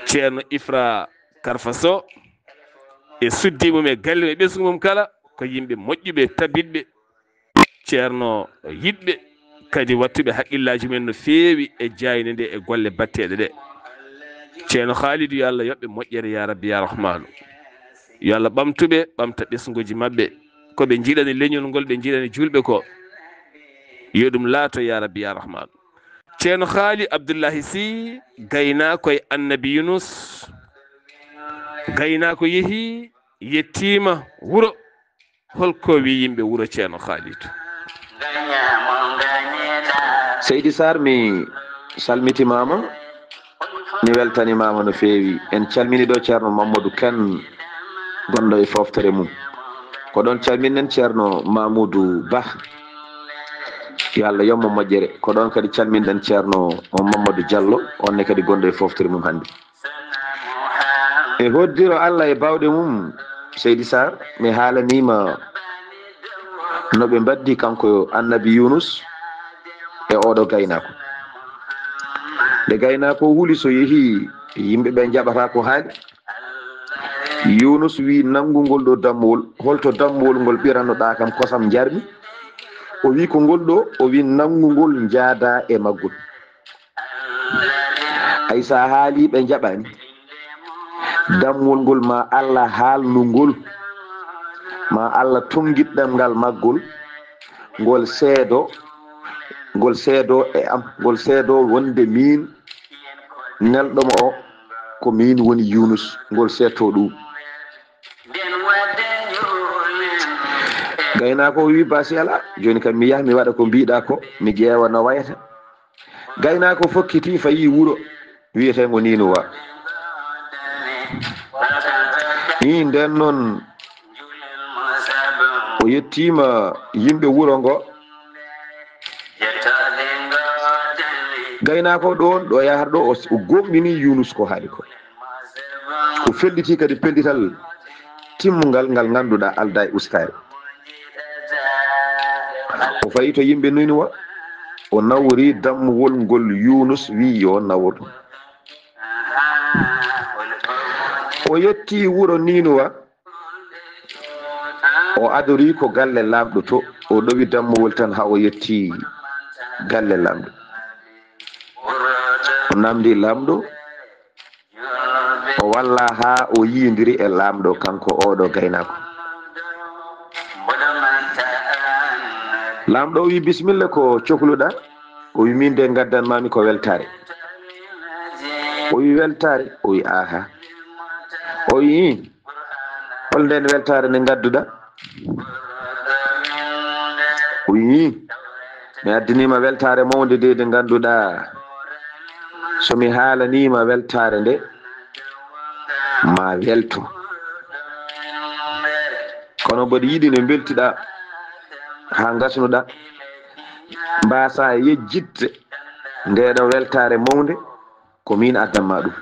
Ceerno Ifra Karfa Soh, e suddi mum, e galle mum, e ɓesngu mum kala, ko yimɓe moƴƴuɓe, tabitɓe, Ceerno yiɗɓe, kadi wattuɓe haqqillaaji men no feewi e jaaynde nde, e golle batteeɗe ɗe. Ceerno Haalidu, yo Allah yoɓ ɓe moƴƴere, ya Rabbi, ya Rahmaanu. Yo Allah ɓamtu ɓe, ɓamta ɓesnguuji maɓɓe. Ko ɓe njiɗani leñol ngol, ɓe njiɗani juulɓe ko, yo ɗum laato, ya Rabbi, ya Rahmaanu. Ceerno Haali Abdullahi Sih, gaynaako e Annabi Yunus, gaynaako yehii, yettiima wuro. Holko wi yimɓe wuro Ceerno Haalidu? Seydi Saar, mi salmitimaama, mi weltanimaama no feewi. En calmini ɗo Ceerno Mamadou Kane, gonɗo e fooftere mum. Ko ɗoon calminɗen Ceerno Mamoudou Bah, yo Allah yoɓ mo moƴƴere. Ko ɗoon kadi calminɗen Ceerno Mamadou Diallo, on ne kadi gonɗo e fooftere mum hannde. E hoddiro Allah e baawɗe mum, Seydi Saar, mi haalaniima no ɓe mbaddi kanko Annabi Yunus e oɗo gaynaako. Nde gaynaako o huli so yehii, yimɓe ɓe njaɓata ko haali. Yunus wi, "Nanngugol ɗo dammuwol, holto dammuwol ngol ɓiranoɗaa kam kosam njarmi?" O wi, "Ko ngol ɗo." O wi, "Nanngugol, njaada e maggol." Ay, so a haalii, ɓe njaɓaani. Dammuwol ngol, ma Allah haalnu ngol, ma Allah tonngit ɗemngal maggol, ngol seedo, ngol seedo e am, ngol seedo wonde miin nelɗo mo o, ko miin woni Yunus, ngol seeto ɗum. Gaynaako o wi, "Basi alaa, jooni kam mi yaha, mi waɗa ko mbiɗa ko, mi ƴeewa no wayata." Gaynaako fokkiti, fayi wuro wiyeteengo Niinuwa. Ii, ndeen noon, o yettiima yimɓe wuro ngo. Gaynaako ɗoon, ɗo yahata ɗo, o, o gomɗini Yunus ko haali ko. O felliti kadi pellital timmungal ngal ngannduɗaa aldaa e ustaare. O fayi to yimɓe Niinuwa, o nawri dammuwol ngol Yunus wi yo nawor. O yetti wuro Niinuwa, o adori ko galle laamɗo to, o ɗowi dammuwol tan haa o yetti galle laamɗo. O namdi laamɗo, o walla haa o yiyondiri e laamɗo, kanko oɗo gaynaako. Laamɗo o wi, "Bisimilla, ko cokluɗaa?" O wi, "Min de ngaddanmaami ko weltaare." O wi, "Weltaare?" O wi, "Aaha." O wi, "Hol ndeen weltaare nde ngadduɗaa?" O wi, "Mi addaniima weltaare mawnde de, nde ngannduɗaa, so mi haalaniima weltaare nde, ma welto. Kono mboɗo yiɗi no mbeltiɗaa haa ngasnuɗaa, mbaasaa yejjitde ndeeɗo weltaare mawnde, ko miin addanmaa ɗum.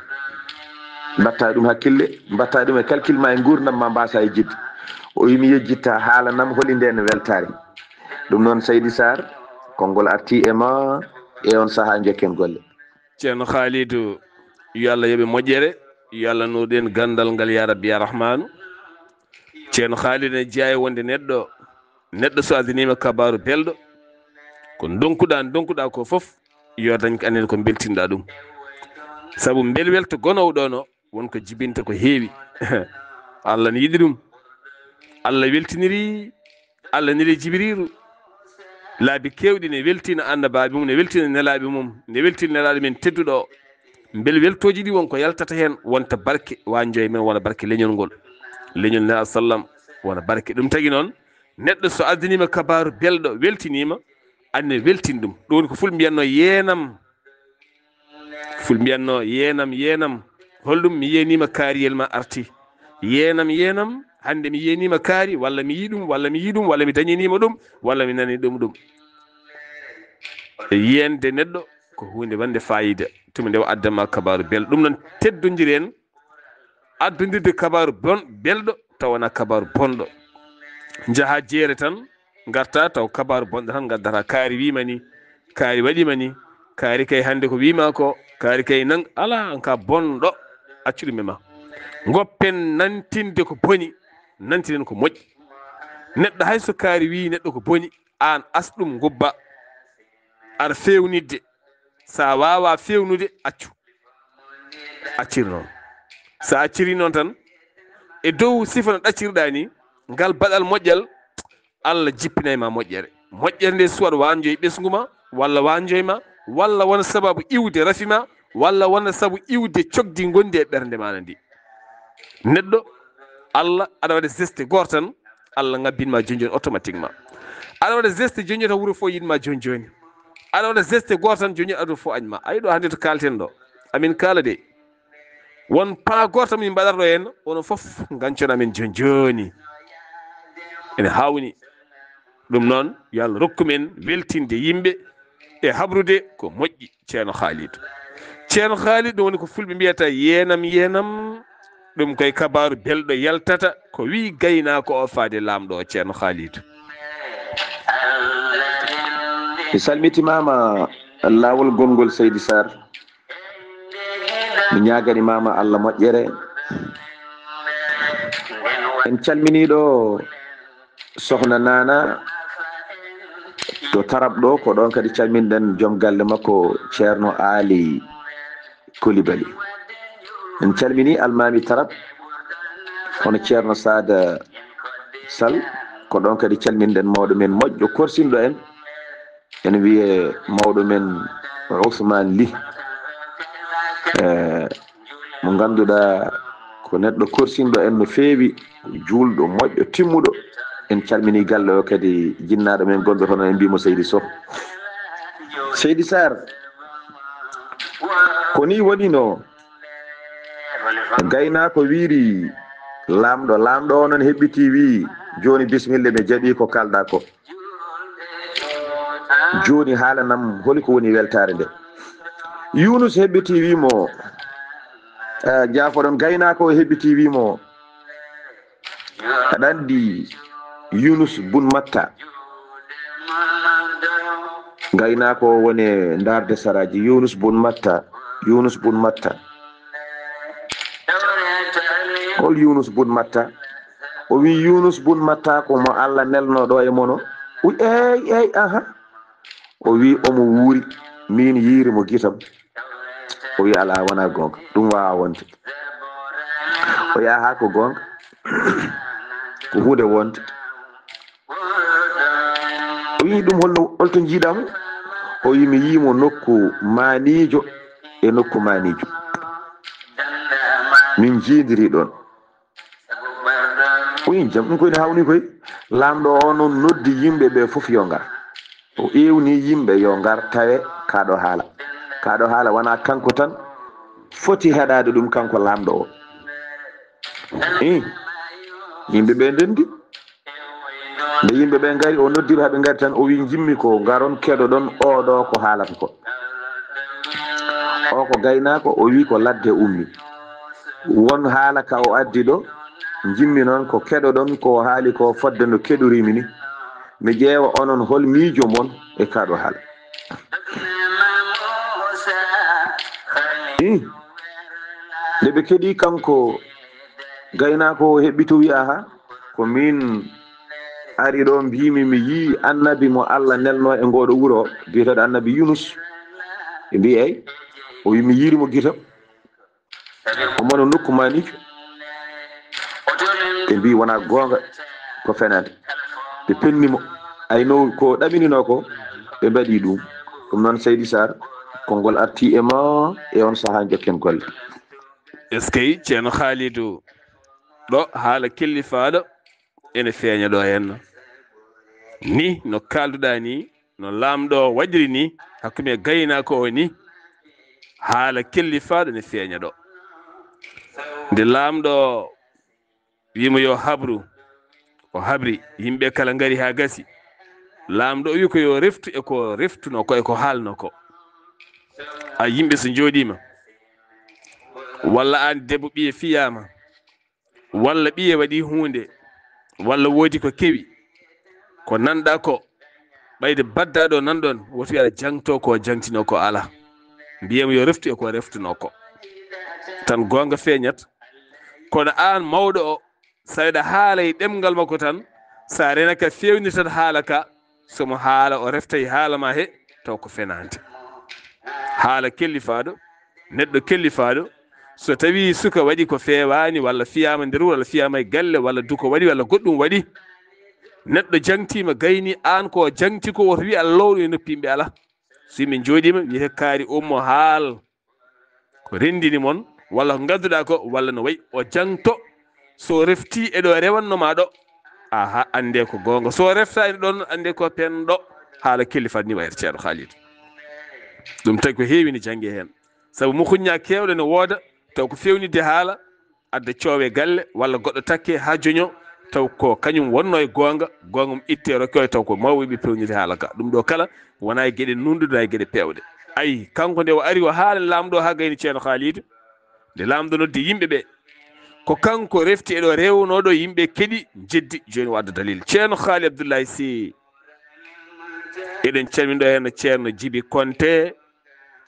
Mbaɗtaa ɗum hakkille, mbaɗtaa ɗum e calcul ma e nguurndam ma, mbaasaa yejjitde." O wi, "Mi yejjittaa, haalanam holi ndeen weltaare." Ɗum noon, Seydi Saar, konngol artii e ma e on sahaa, njokken golle. Ceerno Haalidu, yo Allah yoɓ ɓe moƴƴere, yo Allah nuur ɗen ganndal ngal, ya Rabbi, ya Rahmaanu. Ceerno Haalidu ne jeyaa e wonde neɗɗo, neɗɗo so addaniima kabaaru belɗo, ko ndonkuɗaa, ndonkuɗaa ko fof, yo dañ ko anen ko mbeltinɗaa ɗum. Sabu mbelwelto gonoowo ɗoon o, won ko jibinta ko heewi. Allah ne yiɗi ɗum. Allah weltiniri, Allah neli Jibriilu laabi keewɗi, ne weltina annabaaɓe mum, ne weltina nelaaɓe mum, ne weltina nelaaɗo men tedduɗo o. Mbelweltooji ɗi won ko yaltata heen, wonta barke, waanjo e men wona barke leñol ngol. Leñol Nelaaɗo sallam wona barke. Ɗum tagi noon, neɗɗo so addaniima kabaaru belɗo, weltiniima, anne weltin ɗum. Ɗum woni ko Fulɓe mbiyatnoo yeenam. Fulɓe mbiyatnoo yeenam, yeenam. Holɗum? Mi yeeniima kaariyel ma arti. Yeenam, yeenam. Hannde mi yeeniima kaari, walla mi yii ɗum, walla mi yii ɗum, walla mi dañaniima ɗum, walla mi nani ɗum, ɗum. Yeende neɗɗo ko huunde wonde faayiida. Tuma nde o addan ma kabaaru belɗo. Ɗum noon, teddondiren addondirde kabaaru bon, belɗo, tawa wonaa kabaaru bonɗo. Njahaa jeere tan, ngartaa taw kabaaru bonɗo tan ngaddata. Kaari wiima ni, kaari waɗiima ni, kaari kay hannde ko wiima ko, kaari kay nan-, alaa, aan ka bonɗo, accu ɗum e ma. Ngoppen nantinde ko boni, nantinen ko moƴƴi. Neɗɗo hay so kaari wii neɗɗo ko boni, aan as ɗum ngubba. Aɗa feewnitde. So a waawaa feewnude, accu. Accir noon. So a accirii noon tan, e dow sifa no ɗaccirɗaa ni, ngal baɗal moƴƴal, Allah jippinay ma moƴƴere. Moƴƴere nde suwat wanjoy ɓesngu ma, walla wanjoy ma, walla wona sababu iwde rafi ma, walla wona sabu iwde cogdi ngondi e ɓernde ma ndi. Neɗɗo, Allah, aɗa waɗa geste gooto tan, Allah ngabbin ma jooni jooni automatiquement. Aɗa waɗa geste jooni jooni tan, wuro fof yiɗ ma jooni jooni. Aɗa waɗa geste gooto tan, jooni jooni aduna fof añ ma. Ayi ɗo hannde to kaalten ɗo. Amin kaala de. Won pas gooto min mbaɗata ɗo heen, onon fof ngancon amin jooni jooni. Ene hawni. Ɗum noon, yo Allah rokku men weltinde yimɓe e habrude ko moƴƴi. Ceerno Khalid. Ceerno Khalid, ɗum woni ko fulɓe mbiyata yeenam, yeenam. Ɗum koye kabaaru belɗo yaltata, ko wii gaynaako o faade laamɗo o, Ceerno Khalid. Mi salmitimaama laawol gonngol, Seydi Sarr. Mi ñaagani maama Allah moƴƴere. En calminii ɗo Sohna Nana to Tarab ɗo, ko ɗon kadi calminɗen joom galle makko Ceerno Aali Kolibali. En calminii Almaami Tarab, hono Ceerno Saada Sal, ko ɗon kadi calminɗen mawɗo men moƴƴo korsinɗo en, ene wiyee mawɗo men Ousmane Ly, eh, mo ngannduɗaa ko neɗɗo korsinɗo en no feewi, juulɗo, moƴƴo, timmuɗo. En calminii galle o kadi, jinnaaɗo men gonɗo toon, en mbii mo Seydi Soh. Seydi Sarr, ko nii woni no gaynaako wiiri laamɗo. Laamɗo o noon heɓɓitii, wii, "Jooni, bisimilla, mi jaɓii ko kaalɗaa ko." Jooni, haalanam holi ko woni weltaare nde. Yunus heɓɓitii, wii mo, eh, jaafoɗon, gaynaako o heɓɓitii, wii mo, "Aɗa anndi Yunus bun Matta?" Gaynaako o woni e ndaarde saraaji, Yunus bun Matta, Yunus bun Matta. Hol Yunus bun Matta? O wii, "Yunus bun Matta ko mo Allah nelnoo ɗo e mono." O wii, "Eey, eey, aha." O wii, "Omo wuuri, miin yiiri mo gitam." O wii, "Alaa, wonaa goonga. Ɗum waawaa wonde." O wii, "Aha, ko goonga. Ko huunde wonde." O wii, "Ɗum holno, holto njiiɗaa mo?" O wii, "Mi yii mo nokku maaniijo e nokku maaniijo. Min njiidiri ɗoon." O wii, "Jam, ɗum ko ene hawni koy." Laamɗo o noon noddi yimɓe ɓe fof yo ngar. O ewni yimɓe yo ngar tawe kaa ɗo haala. Kaa ɗo haala wonaa kanko tan foti heɗaade ɗum, kanko laamɗo o. Ih, yimɓe ɓe ndenndi. Nde yimɓe ɓe ngari, o noddiri haa ɓe ngari tan, o wii, "Njimmi ko, ngaron keɗoɗon oo ɗo ko haalata ko." O ko gaynaako, o wii, "Ko ladde ummi. Won haala ka o addi ɗo, njimmi noon ko keɗoɗon ko o haali ko fodde no keɗoriimi ni. Mi ƴeewa onon hol miijo mon e kaa ɗo haala." Ih, nde ɓe keɗii kanko gaynaako o heɓɓito, wii, "Aha, ko miin ari ɗo, mbiimi mi yii annabi mo Allah nelnoo e ngoo ɗo wuro biyeteeɗo annabi Yunus." Ɓe mbii, "Eey." O wii, "Mi yiiri mo gito." Omo no nokku maaniijo. Ɓe mbii wonaa goonga, ko fenaande. Ɓe penni mo. Ay no ko ɗamininoo ko, ɓe mbaɗi ɗum. Ɗum noon, Seydi Sarr, konngol artii e ma e on sahaa, njokken golle. Eskey, Ceerno Khalidou, ɗo haala kellifaaɗo ene feeña ɗo henna. Ni no kaalduɗaa ni, no laamɗo o waɗiri ni, hakkunde gaynaako o ni, haala kellifaaɗo ne feeña ɗo. Nde laamɗo o wii mo yo habru, o habri, yimɓe kala ngari haa gasi. Laamɗo o wii ko yo reftu e ko reftuno ko, e ko haalno ko. A yimɓe so njooɗiima, walla aan debbo ɓiye fiyaama, walla ɓiye waɗi huunde, walla woodi ko kewi, ko nanɗa ko, ɓayde baddaaɗo nan ɗon, woto wiya aɗa jangto ko jangtino ko alaa. Mbiyam yo reftu e ko reftuno ko. Tan goonga feeñat. Kono aan mawɗo o, so aɗa haala e ɗemngal makko tan, so a renaka feewnitat haala ka, so mo haala o reftay haala ma he, taw ko fenaande. Haala kellifaaɗo, neɗɗo kellifaaɗo, so tawi suka waɗi ko feewaani, walla fiyaama nder wuro, walla fiyaama e galle, walla duko waɗi, walla goɗɗum waɗi, neɗɗo jangtiima gayni, aan ko jangti ko, woto wiya aɗa lowno e noppi yimɓe, alaa. So yimɓe njooɗiima, wiyete kaari ummo haal ko renndini mon, walla ko ngadduɗaa ko, walla no wayi o jangto. So refti e ɗo rewanno ma ɗo, aha, annde ko goonga. So reftaani ɗon, annde ko penɗo. Haala kelli fadni wayre Ceerno Khalid. Ɗum tagi ko heewi ne jannge heen. Sabu mukuñña keewɗe ne wooda, taw ko feewnitde haala, adda coowe galle, walla goɗɗo takke haa joño, taw ko kañum wonno e goonga, goonga mum itte rokke, taw ko mawɓe ɓe peewniri haala ka. Ɗum ɗo kala wona e geɗe nunɗude, wona e geɗe peewɗe. Ayi, kanko nde o ari o haala laamɗo haa gayni Ceerno Khalid, nde laamɗo noddi yimɓe ɓe, ko kanko refti e ɗo rewnoɗo yimɓe keɗi, jeddi, jooni o adda dalil. Ceerno Khalid Abdoulaye Sy, eɗen calmini ɗo heen Ceerno Jibi Konte,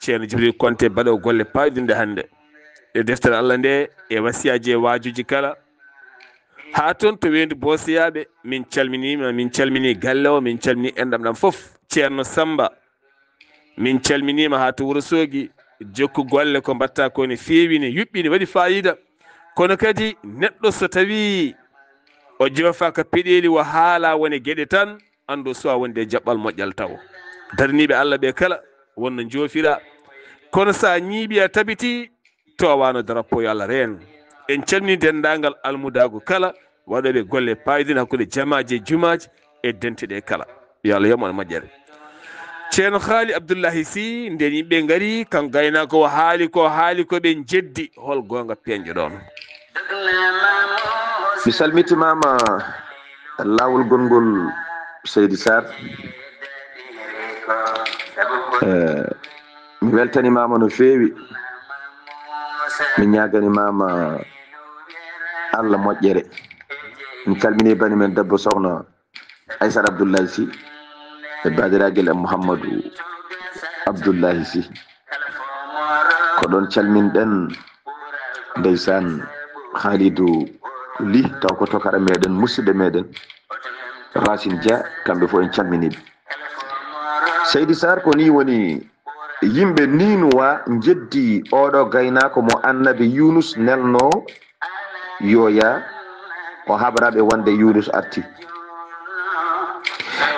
Ceerno Jibril Konte baɗo golle payɗinɗe hannde e deftere Allah nde e wasiyaaji e waajuuji kala. Haa toon to weendu Boosiyaaɓe, min calminiima, min calminii galle o, min calminii enɗam ɗam fof. Ceerno Samba, min calminiima haa to Wuro Soogi, jokku golle ko mbaɗta ko ne feewi, ne yuɓɓi, ne waɗi faayiida. Kono kadi neɗɗo so tawii o joofaaka peɗeeli, o haala wone geɗe tan, anndu o suwaa wonde e jaɓɓal moƴƴal tawo. Daraniiɓe Allah ɓe kala wonno njoofiraa. Kono so a ñiiɓii a tabitii, towaano drapeau yo Allah reen. En calminii denndaangal almudaagu kala, waɗooɓe golle paayɗe hakkunde jamaaji e jumaaji e dente ɗe kala. Yo Allah yoɓ mon moƴƴere. Ceerno Haali Abdullahi Sy, nden yimɓe ngari, kan gaynaako o haali ko, haali ko ɓe njeddi, hol goonga peeñɗo ɗoon? Mi salmitimaama laawol gonngol Seydi Sarr. Eh, mi weltanimaama no feewi. Mi ñaaganimaama Allah moƴƴere. Mi calminii bani men debbo sohna Aysata Abdullahi Sy e baadiraagel am Mouhamadou Abdullahi Sy. Ko ɗoon calminɗen ndeysaan Khalidou Ly, taw ko tokara meɗen, musidɗo meɗen Racine Dia, kamɓe fof en calminiiɓe. Seydi Sarr, ko nii woni yimɓe Niinuwa njeddi oɗo gaynaako mo Annabi Yunus nelnoo yo yaa, o habra ɓe wonde Yunus arti.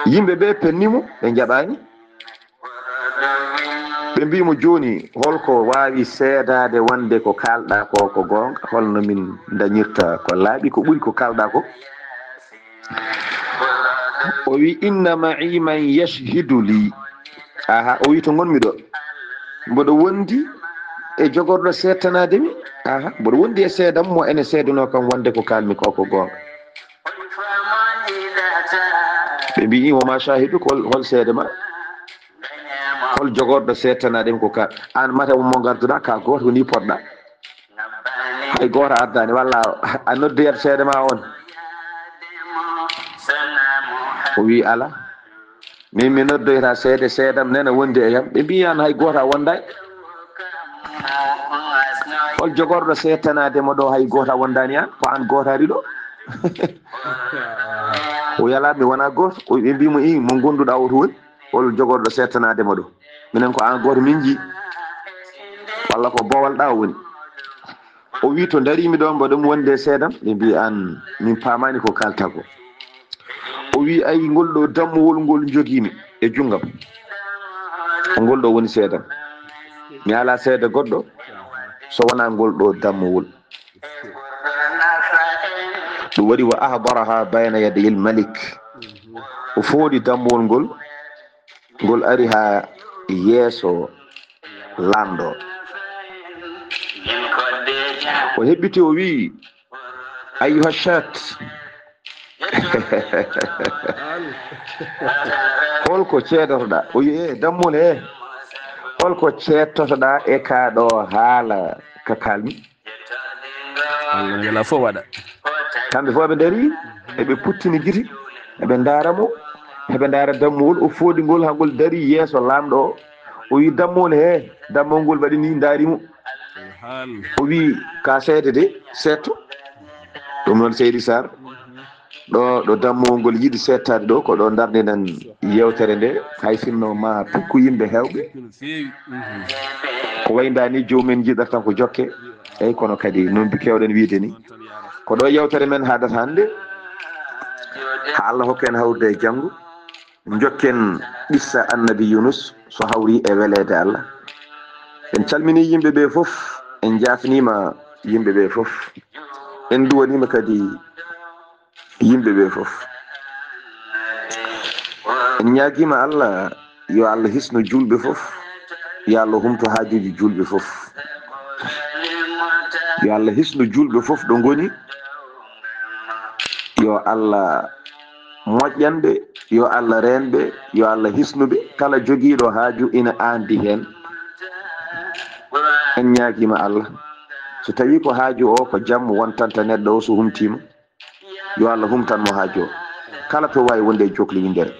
Yimɓe ɓe penni mo, ɓe njaɓaani. Ɓe mbii mo, "Jooni, holko waawi seedaade wonde ko kaalɗaa ko, ko goonga? Holno min ndañirta ko laaɓi, ko ɓuri ko kaalɗaa ko?" O wi, "Inna ma'i man yashhidu li." Aha, o wi, "To ngonmi ɗo, mboɗo wondi e jogorɗo seedtanaade mi." Aha, "Mboɗo wondi e seedam mo ene seedanoo kam wonde ko kaalmi ko, ko goonga." Ɓe mbii, "Wa ma shahidu, ko hol, hol seede ma? Hol jogorɗo seedtanaade mi ko ka? Aan mata mo ngarduɗaa, ka gooto ko ni poɗɗa." Hay gooto addaani, walla a noddoyat seede ma on? O wi, "Alaa, min mi noddoyta seede, seedam nena wondi e yam." Ɓe mbi, "Aan hay gooto a wondaani. Hol jogorɗo seedtanaade mo ɗo, hay gooto a wondaani aan? Ko aan gooto ari ɗo." O yala, "Mi wona gooto." O, ɓe mbi mo, "I, mo ngonduɗaa o to woni? Hol jogorɗo seedtanaade mo ɗo? Minen ko aan gooto min njii. Walla ko boowal ɗa o woni?" O wi, "To ndariimi ɗo, mboɗo mi wonde seedam." Ɓe mbi, "Aan, min paamaani ko kaalta ko." O wi, "Ayi, ngol ɗo dammuwol ngol njogiimi e junngam. Ko ngol ɗo woni seedam. Mi alaa seede goɗɗo so wonaa ngol ɗo dammuwol." Ɗum waɗi, "Wa ahdaraha bayna yadayil malik." O fooɗi dammuwol ngol, ngol ari haa yeeso laamɗo. O heɓɓiti, o wi'i, "Ayyuha shat." "Hol ko ceedotoɗaa?" O wi'i, "E dammol he." Holko ceettotoɗaa e kaa ɗoo haala ka kaalmi? Allah ne welaa fof waɗa. Kamɓe fof ɓe ndarii, eɓe puttini gite, eɓe ndaara mo, eɓe ndaara dammuwol, o fooɗi ngol haa ngol darii yeeso laamɗo o. O wii dammuwol, hee, dammuwol ngol waɗi nii, ndaari mo. Haan. O wii, ka seede de, seetto. Ɗum noon, Seydi Sarr, ɗo ɗo dammuwol ngol yiɗi seettaade ɗo, ko ɗo ndarninen yeewtere nde, hay sinno ma pikku yimɓe heewɓe. No feewi. Mhm. Ko waynda ni joomum en njiɗata tan ko jokke, eyi kono kadi noon bi keewɗen wiide ni. Ko ɗo yeewtere men haadata hannde, haa Allah hokka en hawrude e janngo. Njokken qissa Annabi Yunus so hawri e weleede Allah. En calmini yimɓe ɓe fof, en njaafniima yimɓe ɓe fof, en nduwaniima kadi yimɓe ɓe fof. En ñaagiima Allah, yo Allah hisnu juulɓe fof, yo Allah humto haajuuji juulɓe fof. Yo Allah hisnu juulɓe fof ɗo ngoni. Yo Allah moƴƴan ɓe, yo Allah reen ɓe, yo Allah hisnu ɓe. Kala jogiiɗo haaju ina aandi heen. En ñaagiima Allah, so tawii ko haaju o ko jam wontanta neɗɗo o, so humtiima, yo Allah humtan mo haaju o. Kala to waawi wonde e jookli winndere.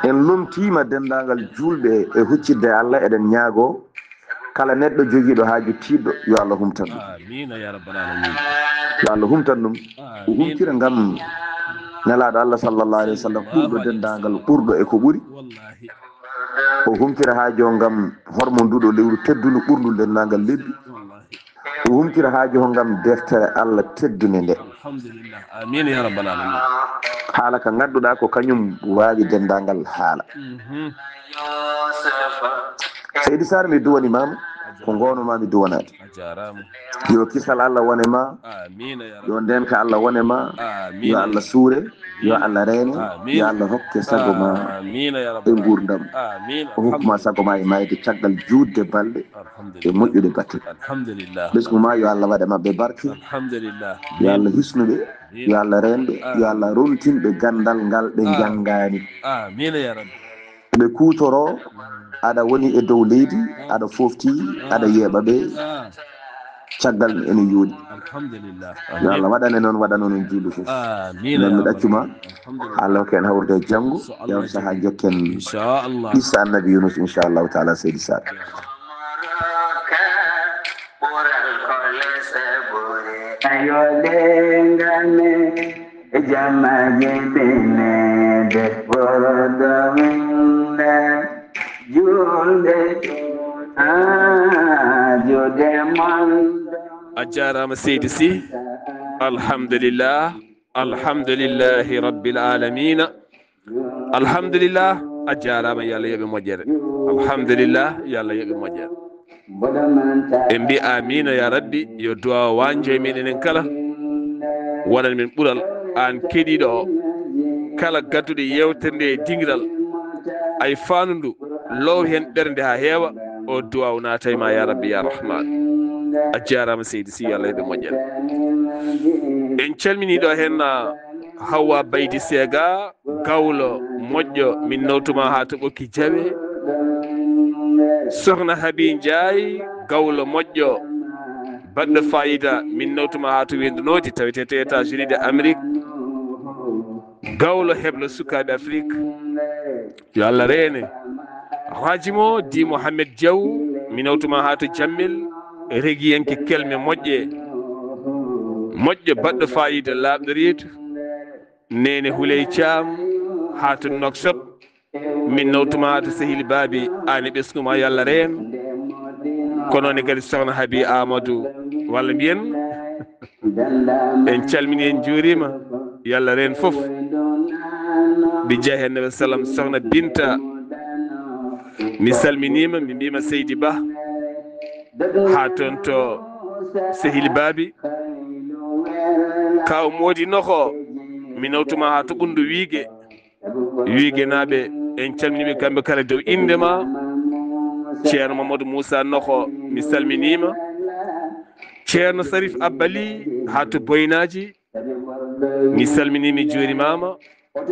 En lomtiima denndaangal juulɓe e huccitde Allah, eɗen ñaagoo kala neɗɗo jogiiɗo haaju tiiɗɗo, yo Allah humtan ɗum. Amiina ya rabbal alamin. Yo Allah humtan ɗum. O Amiin. Humtira ngam Nelaaɗo Allah sallallahu alayhi wa sallam, ɓurɗo denndaangal, ɓurɗo e ko ɓuri. Wallahi. O humtira haaju o ngam hormonduɗo lewru teddundu, ɓurndu denndaangal lebbi. Wallahi. O humtira haaju o ngam deftere Allah teddunde nde. Alhamdulillah. Amiina ya rabbal alamin. Haala ka ngannduɗaa ko kañum waawi denndaangal haala. Mhm. Seydi Sarr, mi duwaniima ma, ko ngoono ma mi duwanaade. A jaaraama. Yo kisal Allah wone ma, Amiina ya rabbi. Yo ndeenka Allah wone ma, Amiin. Yo Allah suure, yo Allah reene, Amiin. Yo Allah hokke sago ma Amiina ya e rabbal alamin. nguurndam. Amiin. O hokku ma sago ma e maayde caggal juutde balɗe e Alhamdulillah. Moƴƴude batte. Alhamdulillah. Ɓesngu ma yo Allah waɗ e maɓɓe barke, Alhamdulillah. Yo Allah hisnu ɓe, Yo Allah reen ɓe, Yo Allah rontin ɓe ganndal ngal ɓe Ah. njanngaani. Amiina ya rabbi. Ɓe kuutoroo, aɗa woni e dow leydi, aɗa foofti, aɗa yeeɓa ɓe, Ah. caggal ene yooɗi. Alhamdulillah. Yo Allah waɗane noon, waɗano noon juulɓe fof. Amiin. Noon mi ɗaccuma, Alhamdulillah. Allah hokka en hawrude e janngo, So Allah yaw sahaa jaɓi. njokken Inchallah. Qissa Annabi Yunus, inchallahu taala, Seydi Sarr. Ayo lengane jama jibinede bodo winde julde ajude manda. A jaaraama Seydi Sy. Alhamdulillah. Alhamdulillahi rabbil alamina. Alhamdulillah. A jaaraama, yo Allah yoɓe moƴƴere. Alhamdulillah. Yo Allah yoɓe moƴƴere. En mbi amiina ya rabbi. Yo du'a o wañjo e men enen kala. Waɗan men ɓural, aan keɗiiɗo o, kala gadduɗo yeewtere nde e dingiral, ay faandu ndu, low heen ɓernde haa heewa. O du'a o naata e ma ya rabbi ya rahman. A jaaraama Seydi Sy, yo Allah yoɓe moƴƴere. En calminii ɗo heen, ah, Hawwa Baydi Sega, gawlo moƴƴo, min nawtuma haa to Ɓokki Jawe. Sohna Habi Njaay, gawlo moƴƴo, baɗɗo fayida, min nawtuma haa to Weendu Noodi, tawetee to États-Unis de Amérique. Gawlo heblo sukaaɓe Afrik. Yo Allah reene. Rajimo Di Mohamed Diaw, mi nawtuma haa to Jammel, regiyanke kelme moƴƴe. Moƴƴo baɗɗo fayida laaɓɗo reedu. Neene Huley Caam, haa to Nouakchott. Min nawtuma haa to sehil baabi, aan e ɓesngu ma, yo Allah reen. Ko noon ne kadi Sohna Habi Amadou, walla mbiyen, en calmini, en njuurima, yo Allah reen fof. Bi jaahi Annabi sallam, Sohna Binta, mi salminiima, mi mbiima Seydi Ba, haa toon to sehil baabi. Kaw Moodi Noho, mi nawtuma haa to Ɓunndu Wiige. Wiigenaaɓe, en calminiiɓe kamɓe kala dow innde ma. Ceerno Mamadou Moussa Noho, mi salminiima. Ceerno Sarif Abba Ly, haa to Boynaaji, mi salminii, mi juurimaama.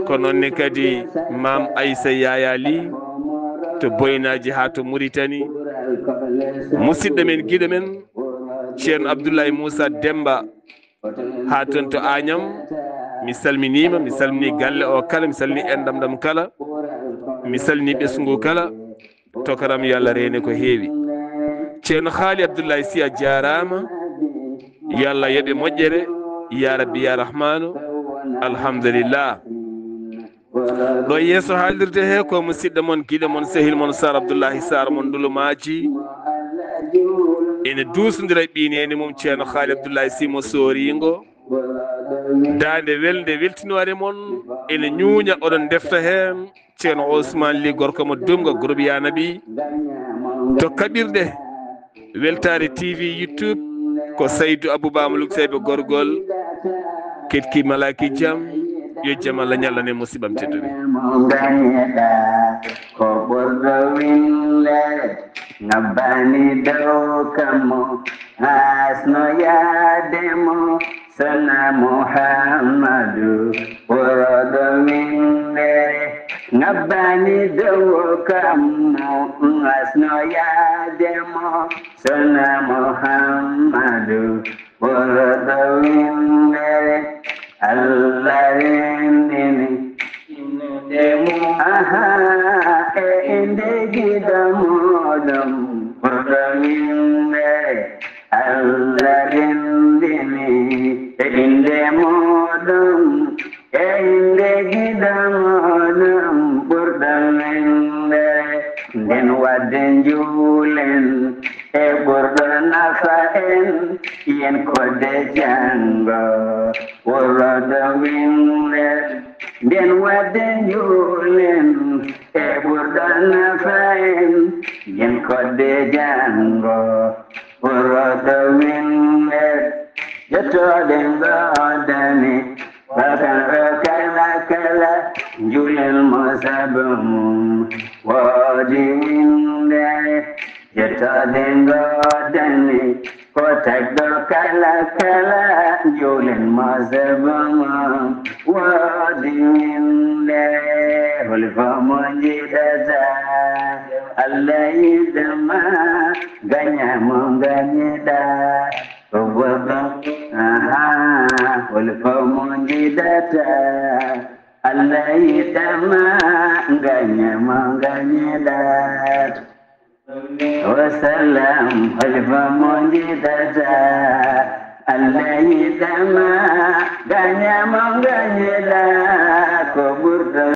Ko noon ne kadi Maam Aysa Yaya Ly, to Boynaaji haa to Muritani. Musidɗo men, giɗo men, Ceerno Abdullahi Muusa Demmba, haa toon to Aañam. Mi salminiima, mi salminii galle o kala, mi salminii enɗam ɗam kala, mi salminii ɓesngu kala. Tokaram, yo Allah reene ko heewi. Ceerno Haali Abdullahi Sy, a jaaraama. Yo Allah yoɓe moƴƴere, ya Rabbi, ya Rahmaanu. Alhamdulillah. Ɗo yeeso haalirde he ko musidɗo mon, giɗo mon, sehil mon, Sar Abdullahi Sar mon Ndulumaaji. Ene duusondira e ɓiy neene mum, Ceerno Haali Abdullahi Sy mo Sooringo. Daande welnde weltinoore mon ene ñuuña, oɗon ndefta heen. Ceerno Ousmane Ly, gorko mo Dumga, groupe Yanabi. To kaɓirɗe Weltaare T V YouTube, ko Saydou Abou Ba mo Lukseyɓe Gorgol. Ketki malaki jam, yo jam Allah ñallan e musiɓam tedduɓe. Mo gañeɗa, ko ɓurɗo winndere, ngabbani dow kammo, hasno yaade mo, Sona Muhammadu, ɓurɗo winndere, ngabbani dow kammo, hasno yaade mo, Sona Muhammadu, ɓurɗo winndere, Allah renndini. Aha, e innde giɗo muɗum, ɓurɗo winndere, Allah renndini. E innde muɗum, e innde giɗo muɗum, ɓurɗo winndere. Nden waɗde njuulen e ɓurɗo nafa en, yen kodde janngo, ɓurɗo winndere. Nden waɗde njuulen e ɓurɗo nafa en, yen kodde janngo, ɓurɗo winndere. Jottooɗe ngoodani, bakanɗo kala kala, njuulen mo sabu mum woodi winndere. Jottooɗe ngoodani, ko tagɗo kala kala, njuulen mo sabu mum woodi winndere. Holi fof mo njiɗata, Allah yiɗama, gaña mo gañiɗa. Ko boɗɗo, aha, holi fof mo njiɗata, Allah yiɗama, gaña mo gañiɗa. Wa sallam, holi fof mo njiɗata, Allah yiɗama, gaña mo gañiɗa. Ko ɓurɗo